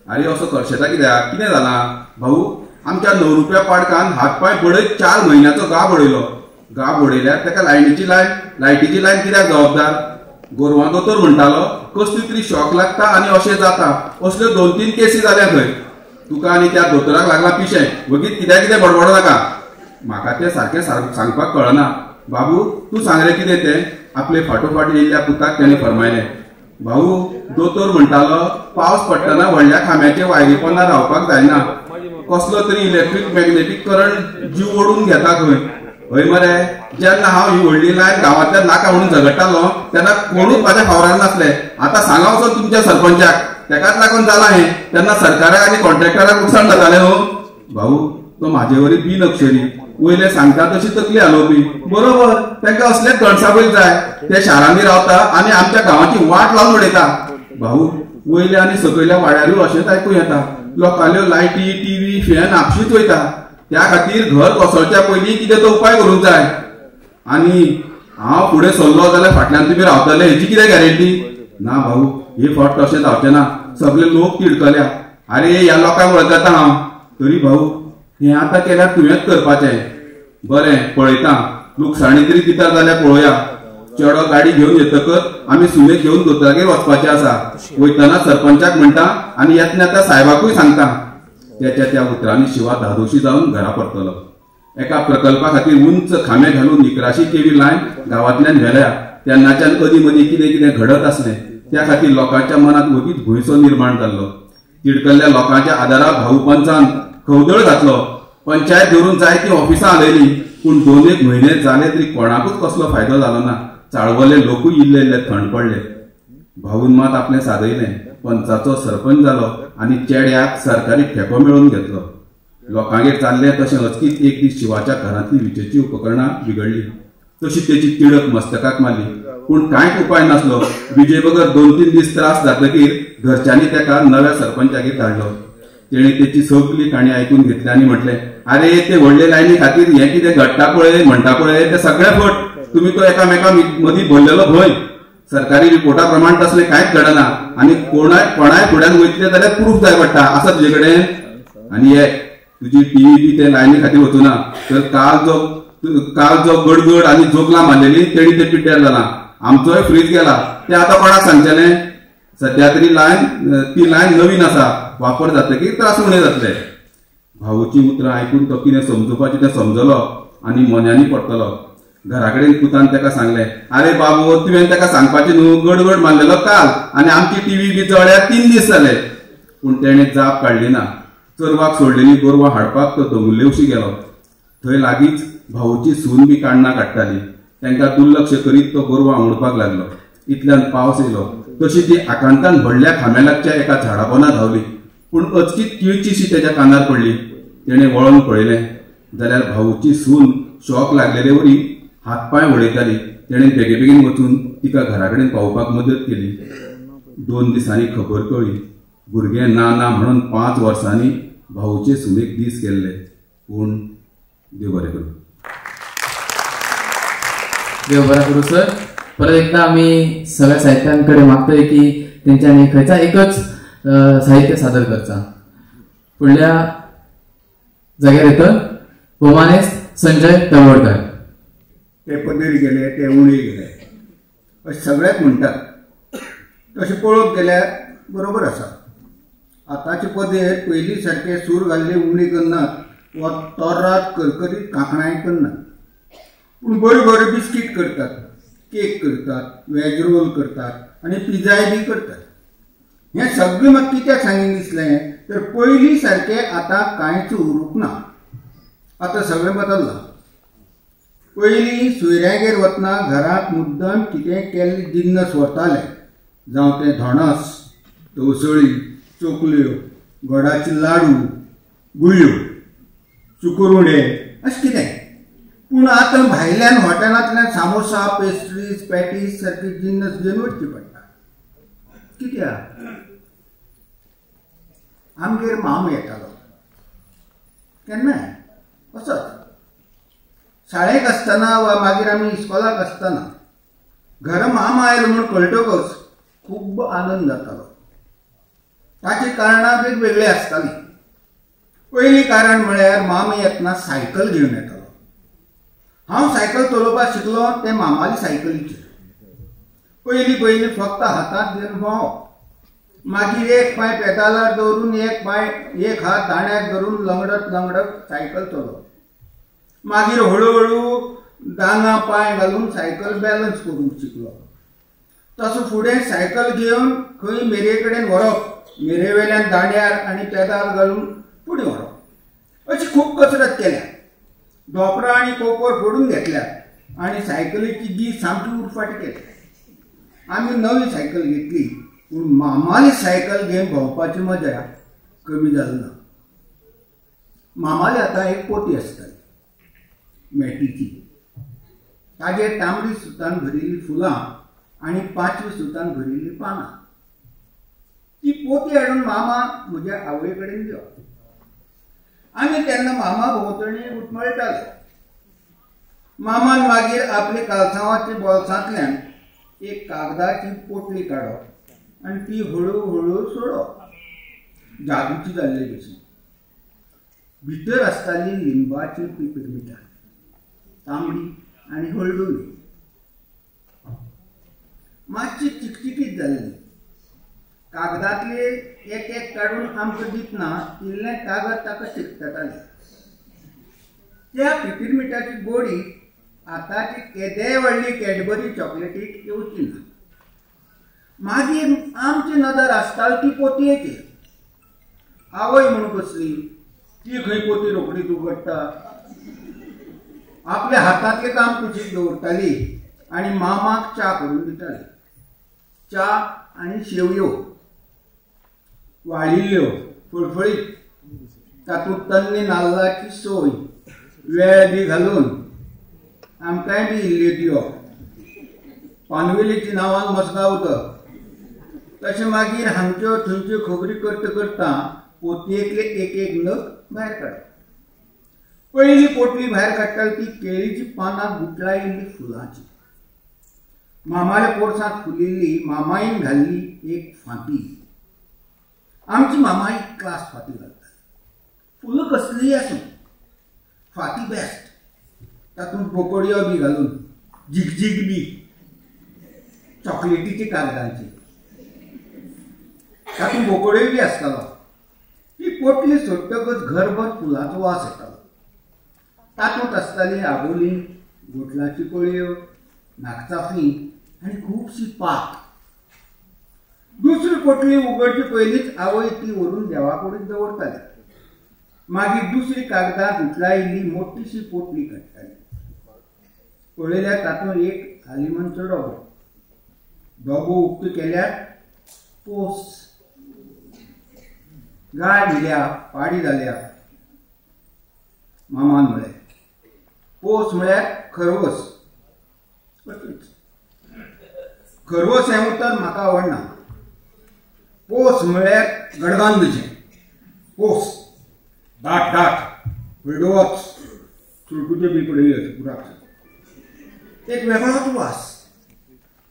आरे असो करशेता कित्याक, कितें जालां? भाऊ, आमच्या 9 रुपया पाडकान हात पांय बडयत 4 म्हयन्याचो गाब उडयलो. गाब उडयल्यार ताका लायटीची लायन कित्याक जबाबदार? गोरवां दोतोर म्हणटालो कसली तरी शॉक लागता आनी अशें जाता. असल्यो 2-3 केसी जाल्या खंय. तुका आनी त्या दोतोराक लागला पिशें, वगीत कित्याक कितें बडबडो नाका. म्हाका तें सारकें सांगपाक कळना. बाबू तूं सांग रे कितें तें. आपले फाटोफाट येयल्ल्या पुताक तेणें फरमायलें. भाऊ, दोतोर म्हणटालो पावस पडटना व्हडल्या खांब्याचे वायरी पोंदा रावपाक जायना, कसलो तरी इलेक्ट्रीक मॅग्नेटीक करंट जीव ओडून घेता खंय. हय मरे, जेन्ना हांव ही व्हडली लायन गांवांतल्यान नाका म्हणून झगडटालो तेन्ना कोणूच म्हाज्या फावरार नासले. आतां सांगा वचोन तुमच्या सरपंचाक, तेकाच लागून जालां हें. तेन्ना सरकाराक आनी कॉन्ट्रॅक्टराक लुकसाण जातालें न्हू. भाऊ, तो म्हाजे वरी बिन अक्षरी, वयले सांगता तशी तकली हालोवपी. बरोबर, तांकां असलेच गणसाबैल जाय. ते शारांनी रावता आनी आमच्या गांवाची वाट लावन उडयता. भाऊ, वयल्या आनी सकयल्या वाड्यारूय अशेंच आयकूं येता. लोकांल्यो लायटी, टीव्ही, फॅन आपशीच वयता. त्या खातीर घर कोसळच्या पयलीं कितें तो उपाय करूंक जाय. आनी हांव फुडें सरलो जाल्यार फाटल्यान तुमी रावतले हेची कितें गॅरंटी? ना भाऊ, हे फावट तशें जावचें ना. सगळे लोक तिडकल्या. आरे ह्या लोकांक वळखता हांव. तरी भाऊ, हें आतां केल्यार तुवेंच करपाचें. बरें, पळयता, लुकसाणी तरी दिता जाल्यार पळोवया. चेडो गाडी घेवन येतकच आमी सुनेक घेवन दोतोरागेर वचपाचें आसा. वयतना सरपंचाक म्हणटा आनी येतना त्या साहेबाकूय सांगता. त्याच्या त्या उतरांनी शिवा धादोशी जावन घरा परतलो. एका प्रकल्पा खातीर उंच खांबे घालून निकराशी केवी लायन गांवांतल्यान व्हेल्या. तेन्नाच्यान अदीं मदीं कितें कितें घडत आसलें. त्या खातीर लोकांच्या मनांत वगीच भंयसो निर्माण जाल्लो. तिडकल्ल्या लोकांच्या आदाराक भाऊ पंचान खवदळ घातलो. पंचायत धरून जायतीं ऑफिसां हालयलीं, पूण 2-1 म्हयने जाले तरी कोणाकूच कसलो फायदो जालो ना. चाळवले लोकूय इल्ले इल्ले थंड पडले. भाऊन मात आपलें सादयलें. पंचाचो सरपंच जालो आनी चेड्याक सरकारी ठेको मेळोवन घेतलो. लोकांगेर चाललें तशें अचकीत एक दीस शिवाच्या घरांतली विजेची उपकरणां बिगडली. तशी तेची तिडक मस्तकाक मारली, पूण कांयच उपाय नासलो. विजे बगर 2-3 दीस त्रास जातकीर घरच्यांनी ताका नव्या सरपंचागेर धाडलो. तेणें तेची सगली काणी आयकून घेतली आनी म्हटलें, आरे ते व्हडले लायनी खातीर हें कितें घडटा पळय, म्हणटा पळय, तें सगळें फट. तुमी तो एकामेका मदीं भरलेलो भंय. सरकारी रिपोर्टा प्रमाण तसलें कांयच घडना आनी कोणाय फुड्यान वयतले जाल्यार प्रूफ जाय पडटा. आसा तुजे कडेन? आनी एक तुजी टीव्ही बी ते लायनी खातीर वचूना तर काल जो गडगड आनी जोगलां मारलेली तेणी ते पिड्ड्यार जालां. आमचोय फ्रीज गेला. ते आतां कोणाक सांगचेलें? सद्या तरी ती लायन नवीन आसा, वापर जातकीर त्रास उणे जातले. भाऊची उतरां आयकून तो कितें समजुपाचें तें समजलो आनी मोन्यांनी पडटलो. घरा कडेन पुतान ताका सांगलें, आरे बाबू तुवें ताका सांगपाचें न्हू, गडगड मारलेलो काल आनी आमची टीव्ही बी जळ्यार 3 दीस जाले. पूण तेणें जाप काडली ना. चरवाक सोडलेली गोरवां हाडपाक तो दोंगुल्लेवशी गेलो. थंय लागींच भाऊची सून बी काण्णां काडटाली. तांकां दुर्लक्ष करीत तो गोरवां उडपाक लागलो. इतल्यान पावस येयलो. तशी ती आकांतान व्हडल्या खांब्या लागच्या एका झाडापोना धांवली. पूण अचकीत किळचीशी तेच्या कानार पडली. तेणें वळोन पळयलें जाल्यार भाऊची सून शॉक लागलेले वरी हात पांय उडयताली. तेणें बेगीबेगीन वचून तिका घरा कडेन पावोवपाक मदत केली. 2 दिसांनी खबर कळ्ळी, भुरगें ना ना म्हणून 5 वर्सांनी भाऊचे सुनेक दीस गेल्ले. पूण देव बरें करूं. देव बरें करूं सर. परत एकदा आमी सगळ्या साहित्यांकडे मागतोय की तेंच्यांनी खंयचा एकच साहित्य सादर करचा. फुडल्या जाग्यार येता भोवमानेस्त संजय तळवडकर. ते पदेर गेले, ते उणे गेले अशें सगळ्याक म्हणटात. तशें पळोवंक गेल्यार बरोबर आसा. आतांचे पदेर पयलीं सारके सूर घाल्ले उणे करनात वा तोरात करकरीत कांकणांय करनात, पूण बऱ्यो बऱ्यो बिस्कीट करतात, केक करतात, वेज रोल करतात आनी पिझ्झाय बी करतात. हें सगळें म्हाका कित्याक सांगीन दिसलें तर पयलीं सारकें आतां कांयच उरूंक ना. आतां सगळें बदल्लां. पयलीं सोयऱ्यांगेर वतना घरांत मुद्दम कितें केल्ले जिन्नस व्हरताले, जावं तें धोणस, तवसळी, चोकल्यो, गोडाचे लाडू, गुळयो, चुकुरुंडे अशें कितें. पूण आतां भायल्यान हॉटेलांतल्यान सामोसा, पेस्ट्रीज, पॅटीस सारके जिन्नस घेवन वचचे पडटा. कित्याक? आमगेर मामा येतालो केन्नाय असोच, शाळेक आसतना वा मागीर आमी इस्कॉलाक आसतना घरा मामा आयलो म्हूण कळटकच खूब आनंद जातालो. ताची कारणां वेगवेगळीं आसतालीं. पयलीं कारण म्हळ्यार मामा येतना सायकल घेवन येतालो. हांव सायकल चलोवपाक शिकलो तें मामाली सायकलीचेर. पयलीं पयलीं फक्त हातांत घेवन भोंवप, मागीर एक पांय पेदालार दवरून एक पांय एक हात दांड्याक धरून लंगडत लंगडत सायकल चलोवप, मागीर हळूहळू दांगा पांय घालून सायकल बॅलन्स करूंक शिकलो. तसो फुडें सायकल घेवन खंय मेरे कडेन व्हरप, मेरे वेल्यान दांड्यार आनी पेदाल घालून फुडें व्हरप, अशी खूब कसरत केल्या. धोंपरां आनी कोपर फोडून घेतल्या आनी सायकलीची गीत सामकी उरफाटी केली. आमी नवी सायकल घेतली, पूण मामाली सायकल घेवन भोंवपाची मजा कमी जाली ना. मामाली आतां एक पोती आसताली मेटीची, ताजेर तांबडी सुतान भरिल्ली फुलां आनी पांचवी सुतान भरिल्ली पानां. ती पोती हाडून मामा म्हज्या आवय कडेन दिवप आनी तेन्ना मामा भोंवतणी उटमळटाले. मामान मागीर आपले कालसांवाच्या बोल्सांतल्यान एक कागदाची पोटली काडप आनी ती हळू हळू सोडप, जादूची जाल्ले भशेन. भितर आसताली लिंबाची पिपरमिटां, तांबडी आनी हळडुवी, मातशी चिकचिकीत जाल्ली. कागदांतले एक एक काडून आमकां दितना इल्लें कागद ताका चिकटतालें. त्या पिपरमिटाची गोडी आतांची केदेय व्हडली कॅडबरी चॉकलेटीक येवची ना. मागीर आमची नदर आसताली ती पोतयेचेर. आवय म्हूण कसली ती खंय पोती रोखडीच उगडटा, आपल्या हातांतलें काम कुशीक दवरताली आनी मामाक च्या करून दिताली. च्या आनी शेवयो वाळिल्ल्यो फळफळीत, तातूंत तन्नी नाल्लाची सोय वेळ बी घालून आमकांय बी इल्ल्यो दिवप. पानवेलीच्या नांवान मसगांव उदक. तशें मागीर हांगच्यो थंयच्यो खबरी करता करता पोतयेंतले एक एक नग भायर काडप. पयली पोटली भायर काडटाली ती केळीची पानां गुटलायिल्ली फुलांची. मामाल्या पोरसांत फुलिल्ली मामाईन घाल्ली एक फांती. आमची मामाई क्लास फांती घालताली. फुलां कसलीय आसूं, फांती बेस्ट. तातूंत बोकडयो बी घालून, झिगझिग बी, चॉकलेटीची कागदांची, तातूंत बोकडयो बी आसतालो. ती पोटली सोडटकच घरभर फुलांचो वास येतालो. तातूंत आसताली आबोलीं, गोटलाची कळयो, नागचाफी आनी खुबशी पात. दुसरी पोटली उगडची पयलींच आवय ती व्हरून देवा कडेन दवरताली. मागीर दुसरी कागदां गुठलायिल्ली मोटीशी पोटली काडटाली. पळयल्यार तातूंत एक हालिमनचो डबो. डबो उक्तो केल्यार पोस. गाय भिल्या, पाडी जाल्या. मामान म्हळें, पोस म्हळ्यार खरवस. खरवस हें उतर म्हाका आवडना. पोस म्हळ्यार गडगंजचें पोस, दाट दाट हळडुवोच, सुरकुत्यो बी पडिल्ल्यो पुराक. एक वेगळोच वास.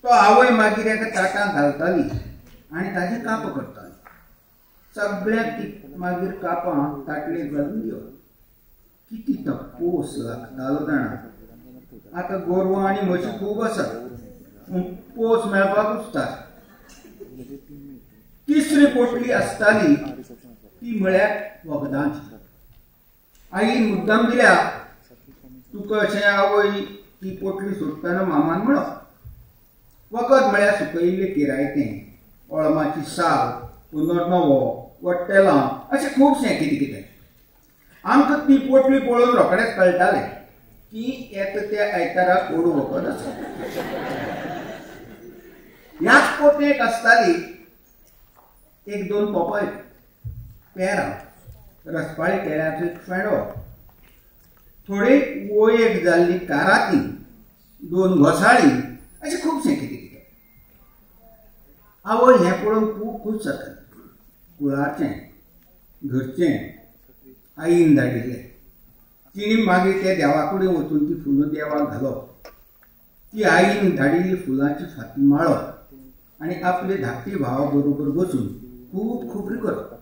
तो आवय मागीर एका ताटांत घालताली आनी ताजें कापां करताली. सगळ्यांक ती मागीर कापां ताटलेक घालून दिवप. कितें तो पोस लागतालो जाणा. आतां गोरवां आनी म्हशी खूब आसात, पूण पोस मेळपाक उस्तात. तिसरी पोटली आसताली ती म्हळ्यार वखदांची. आईन मुद्दाम दिल्या तुका अशें आवय ती पोटली सोडटना मामान म्हणप. वखद म्हळ्यार सुकयिल्लें किरायतें, अळमाची साल, पुनर्नवो, वट्टेलां, अशें खुबशें कितें कितें. आमकां ती पोटली पळोवन रोखडेंच कळटालें की येता त्या आयतारा कोडू वखद आसा. ह्याच पोटयेक आसताली एक दोन पोपाय, पेरां, रसपाळी केळ्याचो एक फेणो, थोडे वोयेक जाल्ली काराती, दोन घोसाळीं, अशें खुबशें कितें कितें. आवय हें पळोवन खूब खूश जाताली. कुळारचें, घरचें आईन धाडिल्लें. तिणें मागीर त्या देवा कडेन वचून ती फुलां देवाक घालप. ती आईन धाडिल्ली फुलांची फाती माळप आनी आपले धाकटी भावा बरोबर बसून खूब खबरी करप.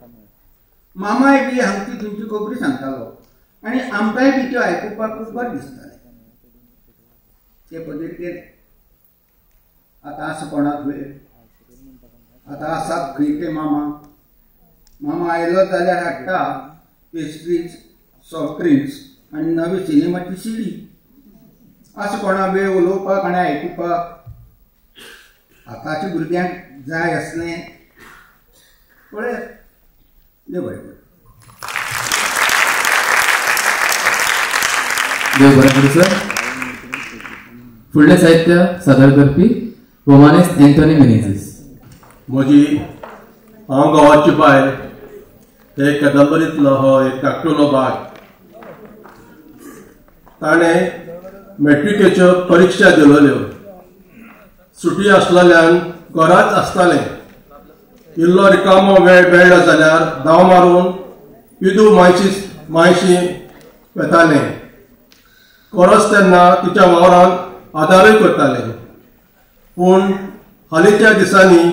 मामाय बी हांगची थंयची खबरी सांगतालो आनी आमकांय बी त्यो आयकुपाक खूब बरें दिसतालें. ते पदर गेले. आतां आसा कोणाक वेळ? आतां आसात खंय ते मामा? मामा आयलो जाल्यार हाडटा पेस्ट्रीज, सॉफ्ट ड्रिंक्स आनी नवी सिनेमाची सीडी. आसा कोणा वेळ उलोवपाक आनी आयकुपाक? आतांच्या भुरग्यांक जाय आसलें पळयात. देव बरें करूं. देव बरें करूं सर. फुडलें साहित्य सादर करपी रोमानेस एंथोनी मिनेझीस. म्हजी हांव गांवाची बायल हे कादंबरींतलो हो एक धाकटुलो भाग. ताणें मॅट्रिकेच्यो परिक्षा दिलोल्यो. सुटी आसलेल्यान घराच आसतालें. इल्लो रिकामो वेळ मेळ्ळो जाल्यार धांव मारून पिदू मायशी वेतालें. कोरस तेन्ना तिच्या वावरान आदारूय करतालें. पूण हालींच्या दिसांनी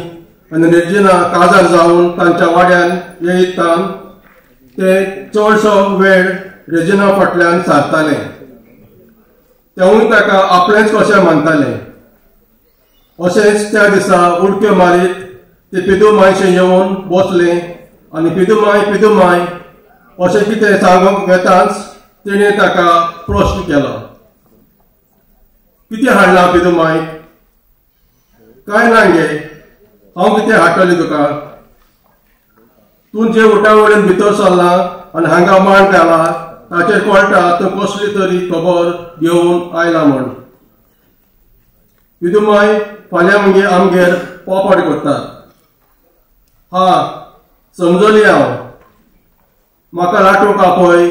आनी रेजिना काजार जावन तांच्या वाड्यान येयतान ते चडसो वेळ रेजिना फाटल्यान सारतालें. तेवूय ताका आपलेंच कशें मानतालें. अशेंच त्या दिसा उडक्यो मारीत ते पिदू मायशें येवन बसलें आनी पिदू माय पिदू माय अशें कितें सांगूंक वेताच तिणें ताका प्रश्न केलो, कितें हाडलां पिदू मायक? कांय ना गे, हांव कितें हाडटलें तुका? तूं जे उठा वटेन भितर सरला आनी हांगा मांड घाला ताचेर कळटा तूं कसली तरी खबर घेवन आयला म्हूण. पिदू माय फाल्यां मगे आमगेर पापड करतात. हा समजली हांव. म्हाका लाटूंक आपय,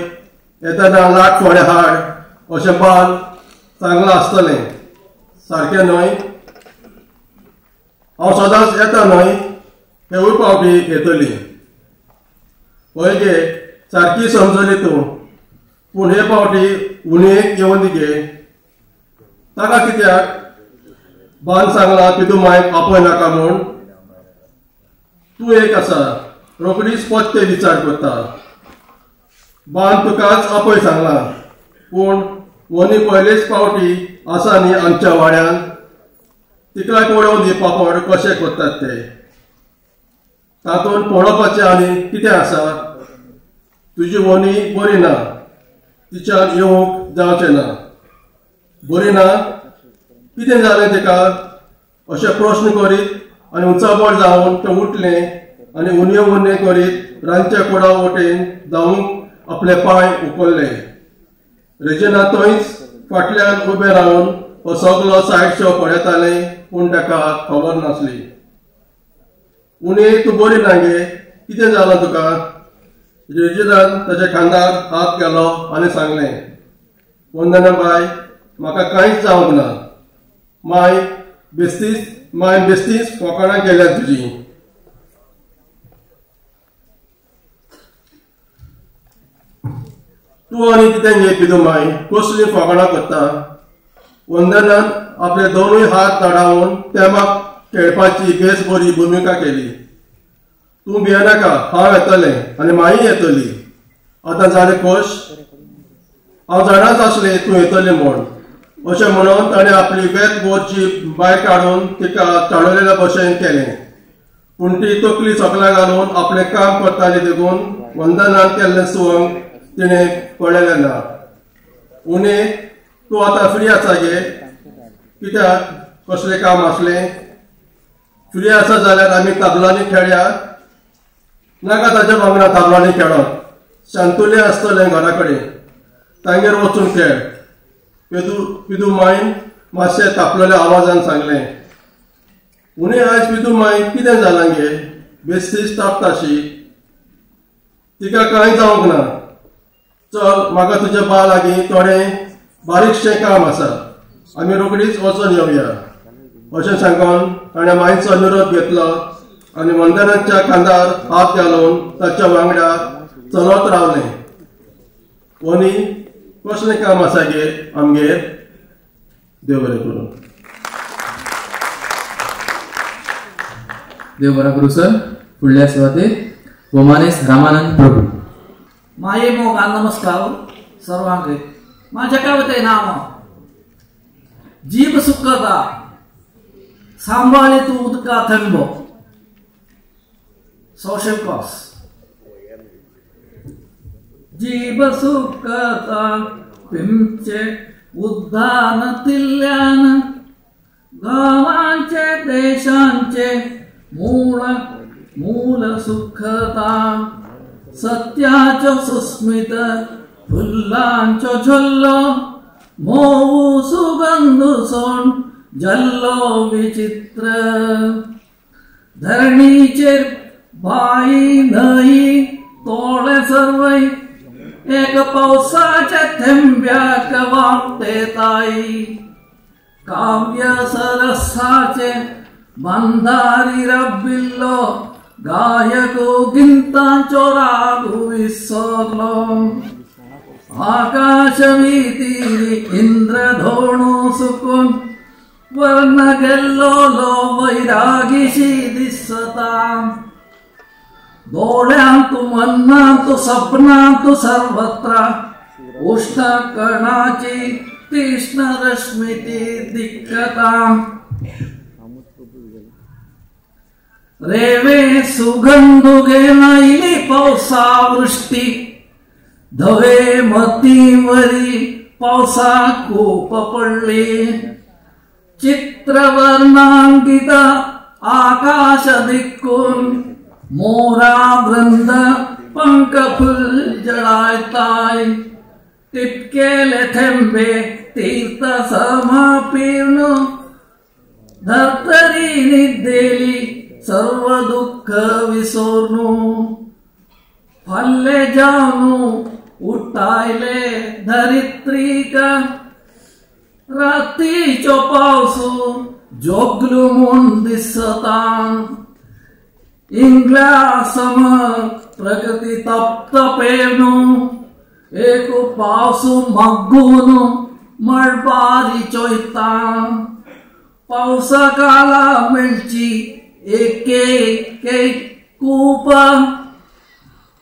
येतना लाट फोडे हाड अशें बाल सांगलां आसतलें, सारकें न्हय? हांव सदांच येता न्हय, हेवूय पावटी येतली. हय गे, सारकी समजली तूं, पूण हे पावटी उणेक येवन गे. ताका कित्याक बान सांगला पिदू मायक आपय नाका म्हूण? तूं एक आसा, रोखडीच पत्ते विचार करता. बान तुकाच आपय सांगला, पूण वनी पयलेच पावटी आसा न्ही आमच्या वाड्यान, तिका पळोवन दी पापड कशे करतात ते. तातूंत पळोवपाचें आनी कितें आसा? तुजी वनी बरी ना, तिच्यान येवंक जावचें ना. बरी ना? कितें जालें तिका? अशें प्रश्न करीत आनी उंचाबळ जावन तें उठलें आनी उणें उणें करीत रांदच्या कुडा वटेन धांवूंक आपले पांय उखल्ले. रेजिना थंयच फाटल्यान उबें रावन हो सगलो सायड शो पळयतालें, पूण ताका खबर नासली. उणें तूं बरी ना गे? कितें जालां तुका? रेजिनान ताच्या खांदार हात घालो आनी सांगलें, वंदना बाय, म्हाका कांयच जावंक ना. माय बेस्तीच फोकाणां केल्यात तुजी. तूं आनी कितें गे पिदू माय, कसलीं फोकाणां करता? वंदनान आपले दोनूय हात धाडावन तेमाक खेळपाची बेस बरी भुमिका केली. तूं भियेनाका, हांव येतलें आनी माई येतली. आतां जालें खोश? हांव जाणाच आसलें तूं येतली म्हूण. अशें म्हणून ताणें आपली वेत बोरची भायर काडून तिका चाळवलेल्या भशेन केलें. पूण ती तकली सकला घालून आपलें काम करताली देखून वंदनान केल्लें सुवंग तिणें पळयलें ना. उणें तूं आतां फ्री आसा गे? कित्याक, कसलें काम आसलें? फ्री आसा जाल्यार आमी ताबलांनी खेळया. नाका ताच्या वांगडा ताबलांनी खेळप. शांतुलें आसतलें घरा कडेन, तांगेर वचून खेळ. पिदू मायन मातशें तापलेल्या आवाजान सांगलें. उणें आयज पिदू माय कितें जालां गे? बेस्तीच तापताशी. तिका कांय जावंक ना. चल, म्हाका तुज्या बा लागीं थोडें बारीकशें काम आसा, आमी रोखडीच वचून येवया. अशें सांगून ताणें मायचो निरोप घेतलो आनी वंदनाच्या खांदार हात घालून ताच्या वांगडा चलत रावलें. वनी, कसलें काम आसा गे आमगेर? देव बरें करूं. देव बरो करूं सर. फुडल्या सुवातेर भोवमानेस्त रामानंद प्रभू. माये मोगान नमस्कार सर्वांक. माझ्या कविते नाव जीव सुखदा सांभाळे तू उदका थंबो. Social cause. जीव सुखता पिंचे उद्दान तिल्ल्यान गावांचे देशांचे मूळ मूल सुखता सत्याचो सुस्मित फुल्लांचो झोल्लो मोवू सुगंध सोण जल्लो विचित्र धरणीचेर बाई न्हंयी तोळे सर्वय एक पावसाच्या थेंब्याक वावतेताई काव्य सरसाचे बंधारी रबिल्लो गायक गिंतांचो रागू विसरलो आकाशवीतीरी इंद्रधोणू सुकून वर्ण गेल्लो वैरागीशी दिसता दोळ्यांतु मनांतु सपनांतु सर्वत्र उष्ण कणाची तीक्ष्ण रश्मिती दिक्कता रेवे सुगंधु घेनायली पावसावृष्टी धवे मतीवरी पावसा कूप पडली चित्रवर्णांकित आकाश दिक्कून मोरा वृंद पंख फुल जळायताय टिपकेले थेंबे तीर्थ समापीर्ण धर्तरी निद्देली सर्व दुःख विसोर्नु फल्ले जावनु उठायले धरित्रीक रातीचो पावसु जोगलू म्हूण दिसता इंग्ला सम प्रगती तप्त पेवनु एक पावसु मग्गून मळबारी चोयता पावसा काला मेळची एक एक कूप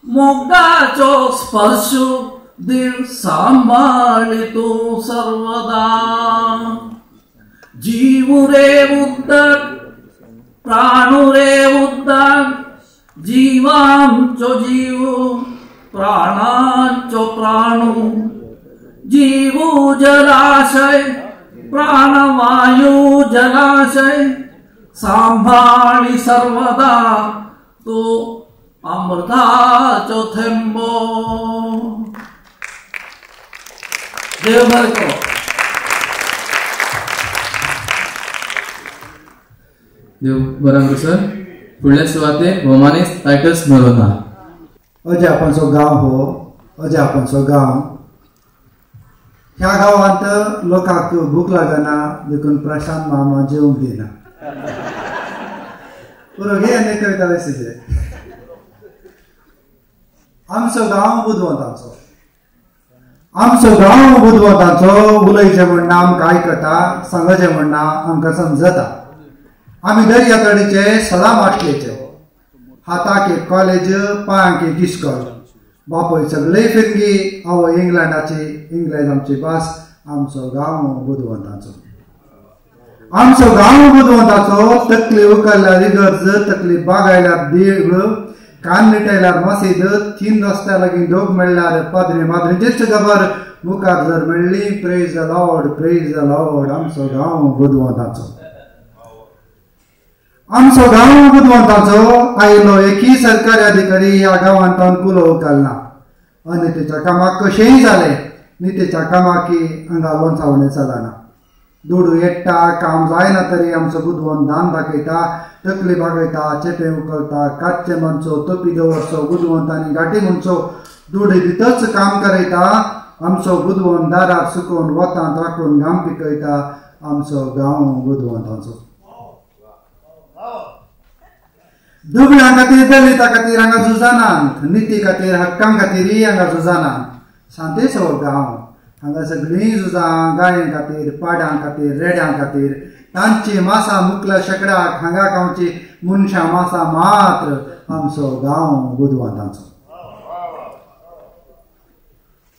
मोगाचो स्पर्श दिल सांभाळी तूं सर्वदा जीव रे उदक प्राणु रे उदक जीवांचो जीव प्राणांचो प्राणु जीव जलाशय प्राणवायू जलाशय सांभाळी सर्वदा तू अमृताचो थेंबो. देव बरें करूं. देव बरें करूं सर. फुडल्या सुवातेर भोवमानेस्त टायटस नोरोन्हा. अजापांचो गांव हो अजापांचो गांव. ह्या गांवांत लोकांक भूक लागना देखून प्रशांत मामा जेवंक दिना. पुरो घे आनी कविता बेसिचे. आमचो गांव बुदवंतांचो, आमचो गांव बुदवंतांचो, उलयचें म्हण ना आमकां आयकता, सांगचें म्हण ना आमकां समजता. आमी दर्या तडीचे सदां माटलेचे, हाताक एक कॉलेज, पांयांक एक इस्कॉल. बापूय सगळे फिरंगी, आवय इंग्लंडाची, इंग्लेज आमची भास. आमचो गांव बुदवंतांचो, आमचो गांव बुदवंताचो. तकली उखल्ल्यार इगर्ज, तकली बागायल्यार देवूळ, कान निटयल्यार मसीद, तीन रस्त्या लागीं दोग मेळ्ळ्यार पाद्री माद्रीचीच खबर, मुखार जर मेळ्ळी praise the Lord, praise the Lord. आमचो गांव बुदवंताचो, आमचो गांव बुदवंताचो. आयलो एकूय सरकारी अधिकारी ह्या गांवांत कुलो उखलना. अनितेच्या कामाक कशेंय जालें, नितेच्या कामाकी हांगा लोंचावणें चलना. दुडू येट्टा, काम जायना तरी आमचो बुदवंत दान दाखयता, तकली बागयता, चेपें उखलता, काचचें म्हणचो, तोपी दवरचो, बुदवंतांनी गाठी म्हणचो, दुडू दितच काम करयता. आमचो बुदवंत दारार सुकोवन वतांत राखून घाम पिकयता. आमचो गांव बुदवंतांचो. दुबळ्यां खातीर, दलिता खातीर हांगा झुजानात, निती खातीर, हक्कां खातीरय हांगा झुजानात. शांतेचो गांव, हांगा सगळीं झुजां गायें खातीर, पाड्यां खातीर, रेड्यां खातीर. तांची मासां मुकल्या शेकड्याक हांगा गांवची मनशां मासां मात्र. आमचो गांव बुदवंतांचो.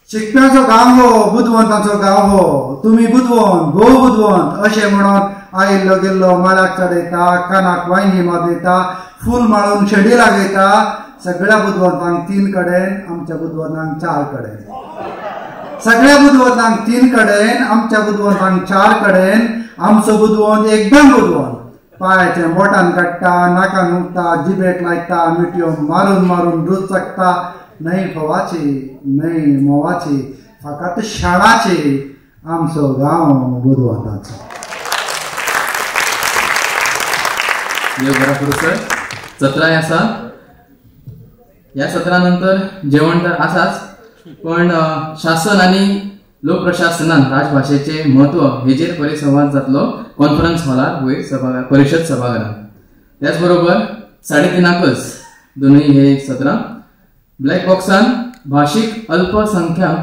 शिकप्यांचो गांव हो, बुदवंतांचो गांव हो. तुमी बुदवंत, भोव बुदवंत अशें म्हणून आयिल्लो गेल्लो माळ्याक चडयता, कानाक वायनी मारयता, फूल माळून शेडी लागयता. सगळ्या बुदवंतांक 3 कडेन, आमच्या बुदवंतांक 4 कडेन. सगळ्या बुदवंतांक 3 कडेन, आमच्या बुदवंतांक 4 कडेन. आमचो बुदवंत एकदम बुदवंत. पांयाचें बोटान काडटा, नाकान उगता, जिबेक लायता, मिटयो मारून मारून रूच चकता. न्हय फोवाची, न्हय म्होंवाची, फकत शाणाची. आमचो गांव बुदवंताचो. देव बरें करूं सर. सत्रांय आसा. ह्या सत्रा नंतर जेवण तर आसाच, पण शासन आनी लोकप्रशासनान राजभाशेचें म्हत्व हेजेर परिसंवाद जातलो कॉन्फरन्स हॉलार वयर सभाघर परिशद सभाघरांत. त्याच बरोबर 3:30 दोनूय हे सत्रां ब्लॅक बॉक्सान भाशीक अल्पसंख्याक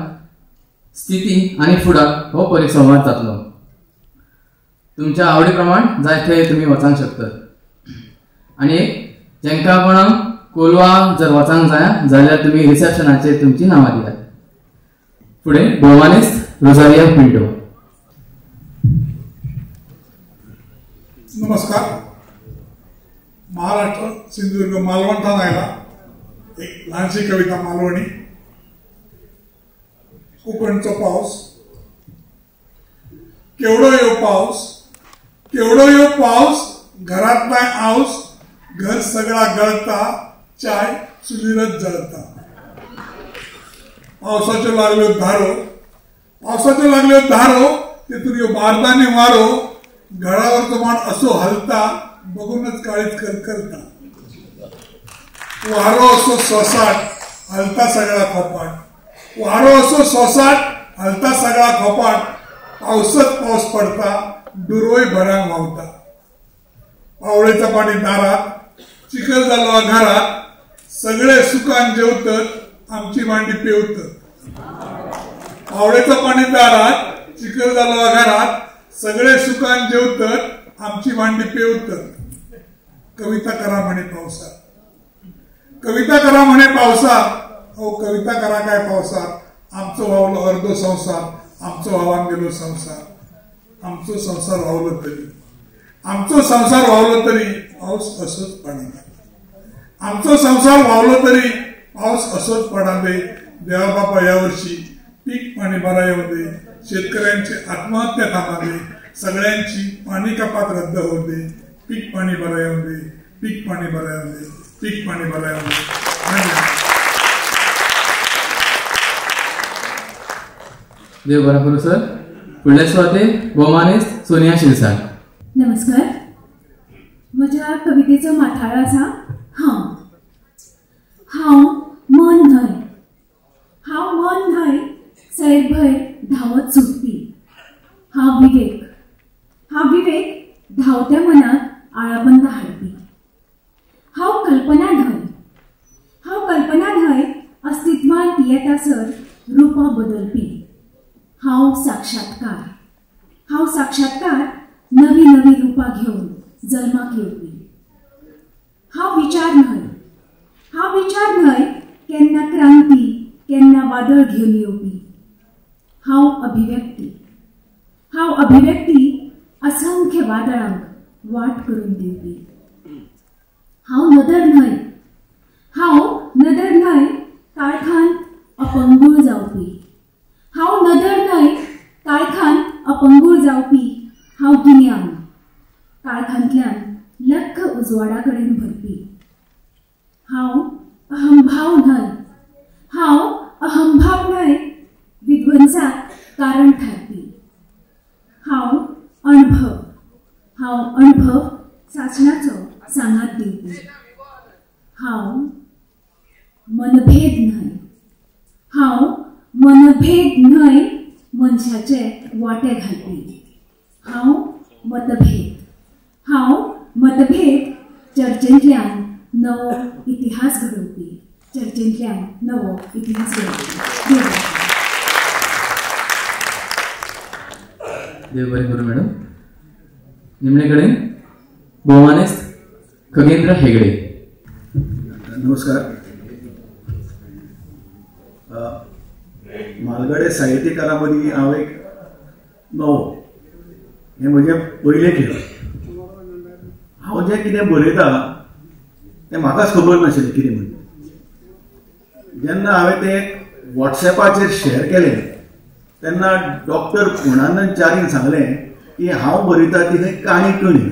स्थिती आनी फुडार हो परिसंवाद जातलो. तुमच्या आवडी प्रमाण जाय थंय तुमी वचांक शकतात. आनी जेंकां कोणाक कोलवा जर वचांक जाय जाल्यार तुमी रिसेप्शनाचेर तुमची नांवां दियात. फुडें भोवमानेस्त रोजारिया पिंटो. नमस्कार. महाराष्ट्र सिंधुदुर्ग मालवणथान आयला एक ल्हानशी कविता मालवणी. कोकणचो पावस. केवढो यो पावस, केवढो यो पावस, घरात नाही आऊस, घर सगळा गळता, चाय चुलीरच जळता. पावसाच्यो लागल्यो धारो, पावसाच्यो लागल्यो धारो, तेतून यो बारदाने वारो, घरावरचो मान असो हलता, बघूनच काळीच करता. वारो असो सोसाट, हलता सगळा खोपाट. वारो असो सोसाट, हलता सगळा खोपाट. पावसच पाऊस पडता, दुरोय भरांग व्हांवता. पावळेचं पाणी दारात, चिखल जालो घरात, सगळे सुखान जेवतत, आमची मांडी पेवतत. पावळेचं पाणी दारात, चिखल जालो घरात, सगळे सुखान जेवतत, आमची मांडी पेवतत. कविता करा म्हणे पावसात, कविता करा म्हणे पावसात, अहो कविता करा काय पावसात, आमचो व्हावलो अर्धो संसार, आमचो व्हावान गेलो संसार. आमचो संसार व्हावलो तरी, आमचो संसार व्हावलो तरी, पाऊस असोच पडना. आमचो संसार व्हावलो तरी पाऊस असोच पडा दे. देवा बापा ह्या वर्षी पीक पाणी बरा येऊ दे, शेतकऱ्यांची आत्महत्या थांबावी, सगळ्यांची पाणी कपात रद्द होऊ दे, पीक पाणी बरं येऊ दे, पीक पाणी बरं येऊ दे, पीक पाणी बरं येऊ दे. देव बरा करू सर. फुडल्या सुवातेर भोवमानेस्त सोनिया शिरसाट. नमस्कार. म्हज्या कवितेचो माथाळो आसा हांव. हांव मन न्हय, हांव मन न्हय सैरभैर धांवत सुटपी. हांव विवेक, हांव विवेक धांवत्या मनाक आळाबंद हाडपी. हांव कल्पना न्हय, हांव कल्पना न्हय अस्तित्वांत येतासर रुपां बदलपी. हांव साक्षात्कार, हांव साक्षात्कार नवी नवी रुपां घेवन जल्माक येवपी. हांव विचार न्हय, हांव विचार न्हय केन्ना क्रांती केन्ना वादळ घेवन येवपी. हांव अभिव्यक्ती, हांव अभिव्यक्ती असंख्य वादळांक वाट करून दिवपी. हांव नदर न्हय, हांव नदर न्हय काळखांत अपंगूळ जावपी. हांव नदर न्हय काळखांत अपंगूळ जावपी. हांव गिन्यान काळखांतल्यान लख्ख उजवाडा कडेन भरपी. हांव अहंभाव न्हय, हांव अहंभाव न्हय विध्वंसाक कारण थारपी. हांव अणभव, हांव अणभव सासणाचो सांगात दिवपी. हांव मनभेद न्हय, हांव मनभेद न्हय मनशाचे वांटे घालपी. हांव मतभेद, हांव मतभेद चर्चेंतल्यान नवो इतिहास घडोवपी, चर्चेंतल्यान नवो इतिहास घडोवपी. देव बरें करूं मॅडम. निमणे कडेन भोवमानेस्त खगेंद्र हेगडे. नमस्कार. म्हालगडे साहित्यकारां मदीं हांव एक नवो, हें म्हजें पयलें खेळ. हांव जें कितें बरयता तें म्हाकाच खबर नाशिल्लें कितें म्हणून. जेन्ना हांवें तें वॉट्सएपाचेर शेअर केलें तेन्ना डॉक्टर पूर्णानंद चारीन सांगलें की हांव बरयता ती थंय काणी कणी,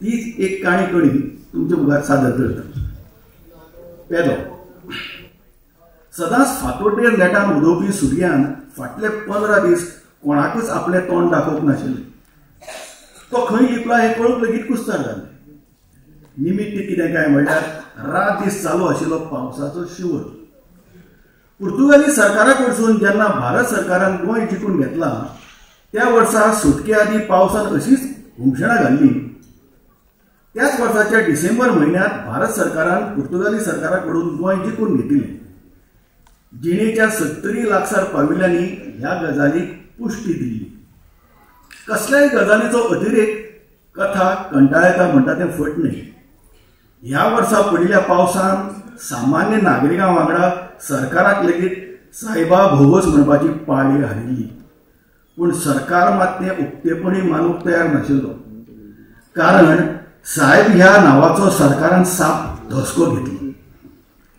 तीच एक काणी कणी तुमच्या मुखार सादर करता. पेलो सदांच फातोड्डेर नेटान उदोवपी सुर्यान फाटले 15 दीस कोणाकूच आपलें तोंड दाखोवंक नाशिल्लें. तो खंय लिपला हें कळूंक लेगीत कुस्तार जालें. निमित्त कितें काय म्हणल्यार रात दीस चालू आशिल्लो पावसाचो शिंवर. पुर्तुगाली सरकारा कडसून जेन्ना भारत सरकारान गोंय जिखून घेतलां त्या वर्सा सुटके आदीं पावसान अशीच घुमशणां घाल्लीं. त्याच वर्साच्या डिसेंबर म्हयन्यांत भारत सरकारान पुर्तुगाली सरकारा कडून गोंय जिखून घेतिल्लें. जिणेच्या 70 लागसार पाविल्ल्यांनी ह्या गजालीक पुश्टी दिल्ली. कसल्याय गजालीचो अतिरेक कथा कंटाळटा म्हणटा तें फट न्हय. ह्या वर्सा पडिल्ल्या पावसान सामान्य नागरिकां वांगडा सरकाराक लेगीत सायबा भोगोस म्हणपाची पाळी हाडिल्ली. पूण सरकार मात तें उक्तेपणी मानूंक तयार नाशिल्लो. कारण सायब ह्या नांवाचो सरकारान साप धसको घेतलो.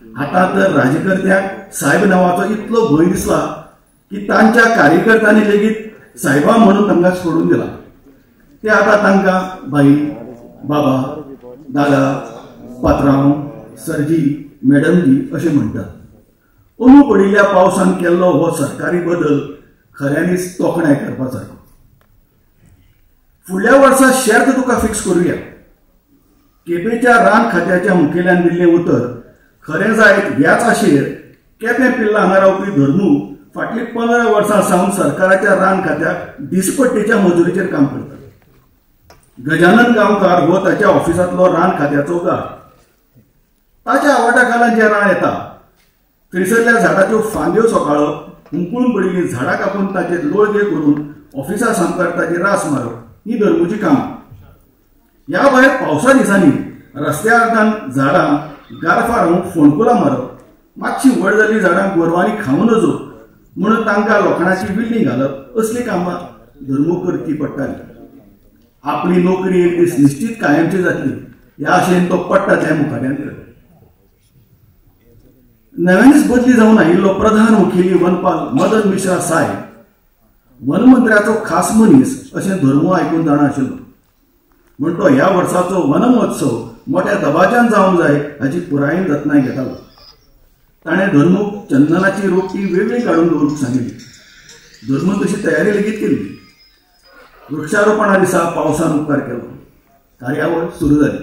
आतां तर राजकर्त्यांक सायब नांवाचो इतलो भंय दिसला की तांच्या कार्यकर्त्यांनी लेगीत सायबा म्हणून तांकां सोडून दिला. ते आतां तांकां बाई, बाबा, दादा, पात्रांव, सरजी, मॅडमजी अशें म्हणटात. अंदू पडिल्ल्या पावसान केल्लो हो सरकारी बदल खऱ्यांनीच तोखणाय करपा सारको. फुडल्या वर्सा शर्त तुका फिक्स करुया. केपेंच्या रान खात्याच्या मुखेल्यान दिल्लें उतर खरें जायत ह्याच आशेर केपें पिल्ला हांगा रावपी धर्मू फाटलीं 15 वर्सां सावन सरकाराच्या रान खात्याक दिसपट्टेच्या मजुरीचेर काम करता. गजानन गांवकार हो ताच्या ऑफिसांतलो रान खात्याचो गार्ड. ताच्या आवाटा खाला जें रान येता थंयसरल्या झाडाच्यो फांद्यो सोकाळप, हुमकळून पडिल्लीं झाडां कापून ताचेर लोळगे करून ऑफिसा सामकार ताची रास मारप ही धर्मूची कामां. ह्या भायर पावसा दिसांनी रस्त्या अर्दान झाडां गारफां रावूंक फोंडकुलां मारप, मातशी व्हड जाल्लीं झाडां गोरवांनी खावं नजो म्हणून तांकां लोखणाची विल्ली घालप असलीं कामां धर्मू करची पडटाली. आपली नोकरी एक दीस निश्चीत कायमची जातली ह्या आशेन तो पडटा त्या मुखाट्यान करता. नव्यानच बदली जावन आयिल्लो प्रधान मुखेली वनपाल मदन मिश्रा साहेब वनमंत्र्याचो खास मनीस अशें धर्मू आयकून जाणा आशिल्लो. म्हण तो ह्या वर्साचो वनमहोत्सव मोठ्या दबाज्यान जावंक जाय हाची पुरायेन जतनाय घेतालो. ताणें धर्मूक चंदनाची रोपटी वेगळी काडून दवरूंक सांगिल्ली. धर्मून तशी तयारी लेगीत केल्ली. वृक्षारोपणा दिसा पावसान उपकार केलो. कार्यावळ सुरू जाली.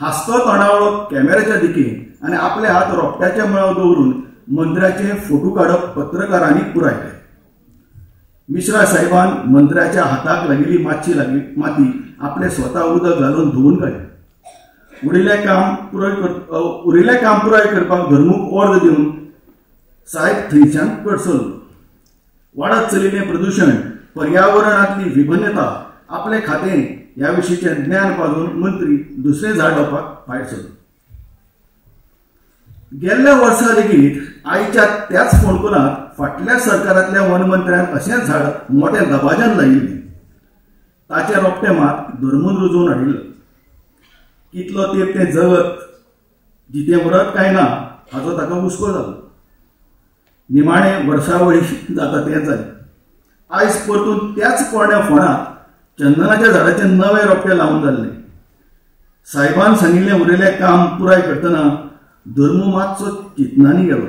हांसतो तोंडावळो कॅमेऱ्याच्या दिकेन आनी आपले हात रोपट्याच्या मुळावर दवरून मंत्र्याचे फोटो काडप पत्रकारांनी पुराय केलें. मिश्रा साहेबान मंत्र्याच्या हाताक लागिल्ली मातशी लागली माती आपले स्वता उदक घालून धुवून काडली. उरिल्लें काम पुराय करपाक धर्मूक ऑर्द दिवन साहेब थंयच्यान कडसरलो. वाडत चलिल्लें प्रदुशण, पर्यावरणांतली विभिन्नता, आपलें खातें ह्या विशींचें ज्ञान पाजून मंत्री दुसरें झाड लावपाक भायर सरलो. गेल्ल्या वर्सा लेगीत आयच्या त्याच फोंडकुलांत फाटल्या सरकारांतल्या वनमंत्र्यान अशेंच झाड मोठ्या दबाज्यान लायिल्लें. ताचें रोपटें मात धर्मून रुजोवन हाडिल्लें. कितलो तेंप तें जगत जितें उरत काय ना हाचो ताका हुस्को जालो. निमाणें वर्सावळी जाता तें जालें. आयज परतून त्याच पोरण्या फोंडांत चंदनाच्या झाडाचें नवें रोपटें लावन जाल्लें. साहेबान सांगिल्लें उरिल्लें काम पुराय करतना धर्मू मातसो चिंतनांनी गेलो.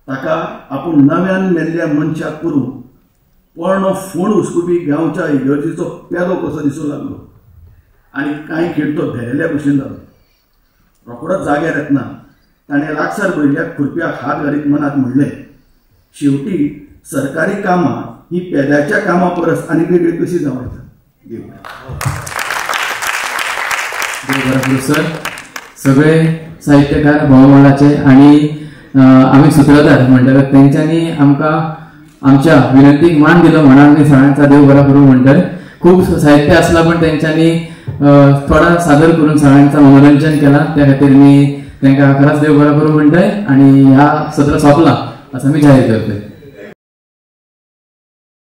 ताका आपूण नव्यान मेल्ल्या मनशाक करून पोरणो फोंड हुस्कुपी गांवच्या इगर्जेचो पेलो कसो दिसूंक लागलो आनी कांय खीण तो भेरेल्या भशेन जालो. रोखडोच जाग्यार येतना ताणें लागसार भरिल्ल्या खुरप्याक हात घालीत मनांत म्हणलें, शेवटी सरकारी कामां ही पेल्याच्या कामां परस आनी वेगळी कशी जावं येता. देव बरें सर. सगळे साहित्यकार भोवमानाचे आनी आमी सुत्रधार म्हणटकच तेंच्यांनी आमकां आमच्या विनंतीक मान दिलो म्हणून आमी सगळ्यांचा देव बरो करूं म्हणटले. खूब साहित्य आसला पण तेंच्यांनी थोडा सादर करून सगळ्यांचा मनोरंजन केला, त्या खातीर मी तांकां खरंच देव बरो करूं म्हणटले आनी ह्या सत्र सोंपला असं मी जाहीर करतोय.